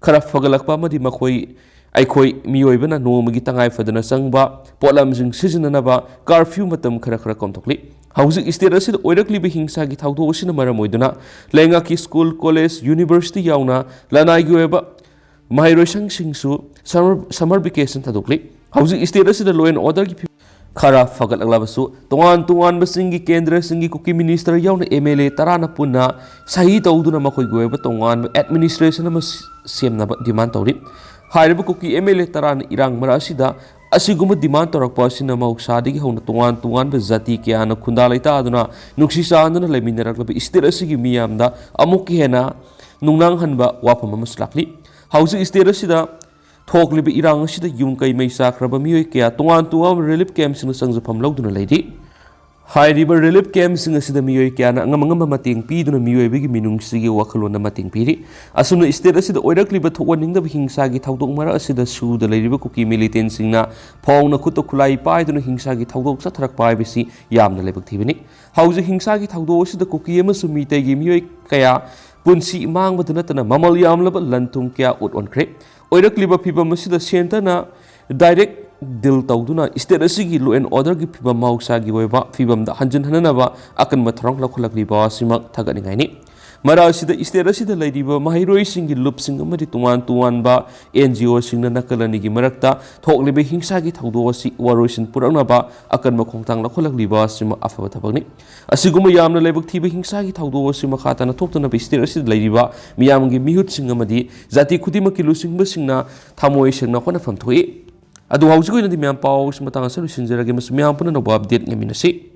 ꯈꯔ ꯐꯒꯠꯂꯛꯄ ꯑꯃꯗꯤ ꯃꯈꯣꯏ, ꯑꯩꯈꯣꯏ ꯃꯤꯑꯣꯏꯕꯅ ꯅꯣꯡꯃꯒꯤ ꯇꯉꯥꯏ ꯐꯗꯅ ꯆꯪꯕ ꯄꯣꯠꯂꯝꯁꯤꯡ ꯁꯤꯖꯤꯟꯅꯅꯕ curfew ꯃꯇꯝ ꯈꯔ ꯈꯔ ꯀꯣꯝꯊꯣꯛꯂꯤ꯫ ꯍꯧꯖꯤꯛ state ꯑꯁꯤꯗ ꯑꯣꯏꯔꯛꯂꯤꯕ ꯍꯤꯡꯁꯥꯒꯤ ꯊꯧꯗꯣꯛ ꯑꯁꯤꯅ ꯃꯔꯝ ꯑꯣꯏꯗꯨꯅ ꯂꯩꯉꯥꯛꯀꯤ school, college, university ꯌꯥꯎꯅ ꯂꯅꯥꯏꯒꯤ ꯑꯣꯏꯕ ꯃꯍꯩꯔꯣꯏꯁꯪꯁꯤꯡꯁꯨ summer, summer vacation ꯊꯥꯗꯣꯛꯂꯤ꯫ ꯍꯧꯖꯤꯛ state ꯑꯁꯤꯗ law and orderꯒꯤ ꯐꯤꯕꯝ ꯈꯔ ꯐꯒꯠꯂꯛꯂꯕꯁꯨ, ꯇꯣꯉꯥꯟ ꯇꯣꯉꯥꯟꯕꯁꯤꯡꯒꯤ ꯀꯦꯟꯗ꯭ꯔꯁꯤꯡꯒꯤ ꯀꯨꯀꯤ minister ꯌꯥꯎꯅ M L A ꯇꯔꯥꯅ ꯄꯨꯟꯅ ꯁꯍꯤ ꯇꯧꯗꯨꯅ ꯃꯈꯣꯏꯒꯤ ꯑꯣꯏꯕ ꯇꯣꯉꯥꯟꯕ administration ꯑꯃ ꯁꯤ-, ꯁꯦꯝꯅꯕ demand ꯇꯧꯔꯤ꯫ ꯍꯥꯏꯔꯤꯕ ꯀꯨꯀꯤ M L A ꯇꯔꯥꯅ ꯏꯔꯥꯡ ꯃꯔꯛ ꯑꯁꯤꯗ ꯑꯁꯤꯒꯨꯝꯕ demand ꯇꯧꯔꯛꯄ ꯑꯁꯤꯅ ꯃꯍꯧꯁꯥꯗꯒꯤ ꯍꯧꯅ ꯇꯣꯉꯥꯟ ꯇꯣꯉꯥꯟꯕ ꯖꯥꯇꯤ ꯀꯌꯥꯅ ꯈꯨꯟꯗꯥ ꯂꯩꯇꯥꯗꯨꯅ ꯅꯨꯡꯁꯤ ꯆꯥꯟꯅꯅ ꯂꯩꯃꯤꯟꯅꯔꯛꯂꯕ state ꯑꯁꯤꯒꯤ ꯃꯤꯌꯥꯝꯗ ꯑꯃꯨꯛꯀ ꯍꯦꯟꯅ ꯅꯨꯡꯅꯥꯡꯍꯟꯕ ꯋꯥꯐꯝ ꯑꯃꯁꯨ ꯂꯥꯛꯂꯤ꯫ ꯍꯧꯖꯤꯛ state ꯑꯁꯤꯗ ꯊꯣꯛꯂꯤꯕ ꯏꯔꯥꯡ ꯑꯁꯤꯗ ꯌꯨꯝ ꯀꯩ ꯃꯩ ꯆꯥꯛꯈ꯭ꯔꯕ ꯃꯤꯑꯣꯏ ꯀꯌꯥ ꯇꯣꯉꯥꯟ ꯇꯣꯉꯥꯟꯕ ꯔꯤꯂꯤꯐ ꯀꯦꯝꯞꯁꯤꯡꯗ ꯆꯪꯖꯐꯝ ꯂꯧꯗꯨꯅ ꯂꯩꯔꯤ꯫ ꯍꯥꯏꯔꯤꯕ ꯔꯤꯂꯤꯐ ꯀꯦꯝꯞꯁꯤꯡ ꯑꯁꯤꯗ ꯃꯤꯑꯣꯏ ꯀꯌꯥꯅ ꯑꯉꯝ ꯑꯉꯝꯕ ꯃꯇꯦꯡ ꯄꯤꯗꯨꯅ ꯃꯤꯑꯣꯏꯕꯒꯤ ꯃꯤꯅꯨꯡꯁꯤꯒꯤ ꯋꯥꯈꯜꯂꯣꯟꯗ ꯃꯇꯦꯡ ꯄꯤꯔꯤ꯫ ꯑꯁꯨꯝꯅ ꯁ꯭ꯇꯦꯠ ꯑꯁꯤꯗ ꯑꯣꯏꯔꯛꯂꯤꯕ ꯊꯣꯛꯍꯟꯅꯤꯡꯗꯕ ꯍꯤꯡꯁꯥꯒꯤ ꯊꯧꯗꯣꯛ ꯃꯔꯛ ꯑꯁꯤꯗ ꯁꯨꯗ ꯂꯩꯔꯤꯕ ꯀꯨꯀꯤ ꯃꯤꯂꯤꯇꯦꯟꯁꯤꯡꯅ ꯐꯥꯎꯅ ꯈꯨꯠꯇ ꯈꯨꯠꯂꯥꯏ ꯄꯥꯏꯗꯨꯅ ꯍꯤꯡꯁꯥꯒꯤ ꯊꯧꯗꯣꯛ ꯆꯠꯊꯔꯛꯄ ꯍꯥꯏꯕꯁꯤ ꯌꯥꯝꯅ ꯂꯥꯏꯕꯛ ꯊꯤꯕꯅꯤ꯫ ꯍꯧꯖꯤꯛ ꯍꯤꯡꯁꯥꯒꯤ ꯊꯧꯗꯣꯛ ꯑꯁꯤꯗ ꯀꯨꯀꯤ ꯑꯃꯁꯨꯡ ꯃꯤꯇꯩꯒꯤ ꯃꯤꯑꯣꯏ ꯀꯌꯥ ꯄꯨꯟꯁꯤ ꯃꯥꯡꯕꯗ ꯅꯠꯇꯅ ꯃꯃꯜ ꯌꯥꯝꯂꯕ ꯂꯟ ꯊꯨꯝ ꯀꯌꯥ ꯎꯠ ꯑꯣꯟꯈ꯭ꯔꯦ꯫ ꯑꯣꯏꯔꯛꯂꯤꯕ ꯐꯤꯚꯝ ꯑꯁꯤꯗ ꯁꯦꯟꯇꯔꯅ ꯗꯥꯏꯔꯦꯛ ꯗꯤꯜ ꯇꯧꯗꯨꯅ ꯁ꯭ꯇꯦꯠ ꯑꯁꯤꯒꯤ ꯂꯣ ꯑꯦꯟ ꯑꯣꯔꯗꯔꯒꯤ ꯐꯤꯚꯝ ꯃꯍꯧꯁꯥꯒꯤ ꯑꯣꯏꯕ ꯐꯤꯚꯝꯗ ꯍꯟꯖꯤꯟꯍꯟꯅꯅꯕ ꯑꯀꯟꯕ ꯊꯧꯔꯥꯡ ꯂꯧꯈꯠꯂꯛꯂꯤꯕ ꯑꯁꯤꯃꯛ ꯊꯥꯒꯠꯅꯤꯡꯉꯥꯏꯅꯤ꯫ ꯃꯔꯛ ꯑꯁꯤꯗ ꯁ꯭ꯇꯦꯠ ꯑꯁꯤꯗ ꯂꯩꯔꯤꯕ ꯃꯍꯩꯔꯣꯏꯁꯤꯡꯒꯤ ꯂꯨꯞꯁꯤꯡ ꯑꯃꯗꯤ ꯇꯣꯉꯥꯟ ꯇꯣꯉꯥꯟꯕ ꯑꯦꯟ ꯖꯤ ꯑꯣꯁꯤꯡꯅ ꯅꯥꯀꯜ ꯑꯅꯤꯒꯤ ꯃꯔꯛꯇ ꯊꯣꯛꯂꯤꯕ ꯍꯤꯡꯁꯥꯒꯤ ꯊꯧꯗꯣꯛ ꯑꯁꯤ ꯋꯥꯔꯣꯏꯁꯤꯟ ꯄꯨꯔꯛꯅꯕ ꯑꯀꯟꯕ ꯈꯣꯡꯊꯥꯡ ꯂꯧꯈꯠꯂꯛꯂꯤꯕ ꯑꯁꯤꯃꯛ ꯑꯐꯕ ꯊꯕꯛꯅꯤ꯫ ꯑꯁꯤꯒꯨꯝꯕ ꯌꯥꯝꯅ ꯂꯥꯏꯕꯛ ꯊꯤꯕ ꯍꯤꯡꯁꯥꯒꯤ ꯊꯧꯗꯣꯛ ꯑꯁꯤ ꯃꯈꯥ ꯇꯥꯅ ꯊꯣꯛꯇꯅꯕ ꯁ꯭ꯇꯦꯠ ꯑꯁꯤꯗ ꯂꯩꯔꯤꯕ ꯃꯤꯌꯥꯝꯒꯤ ꯃꯤꯍꯨꯠꯁꯤꯡ ꯑꯃꯗꯤ ꯖꯥꯇꯤ ꯈꯨꯗꯤꯡꯃꯛꯀꯤ ꯂꯨꯆꯤꯡꯕꯁꯤꯡꯅ ꯊꯃꯣꯏ ꯁꯦꯡꯅ ꯍꯣꯠꯅꯐꯝ ꯊꯣꯛꯏ꯫ ꯑꯗꯨ ꯍꯧꯖꯤꯛ ꯑꯣꯏꯅꯗꯤ ꯃꯌꯥꯝ ꯄꯥꯎ ꯑꯁꯤ ꯃꯇꯥꯡ ꯑꯁꯤꯗ ꯂꯣꯏꯁꯤꯟꯖꯔꯒꯦ꯫ ꯃꯁꯤ ꯃꯌꯥꯝ ꯄꯨꯟꯅ ꯑꯅꯧꯕ ꯑꯞꯗꯦꯠ ꯉꯥꯏꯃꯤꯟꯅꯁꯤ꯫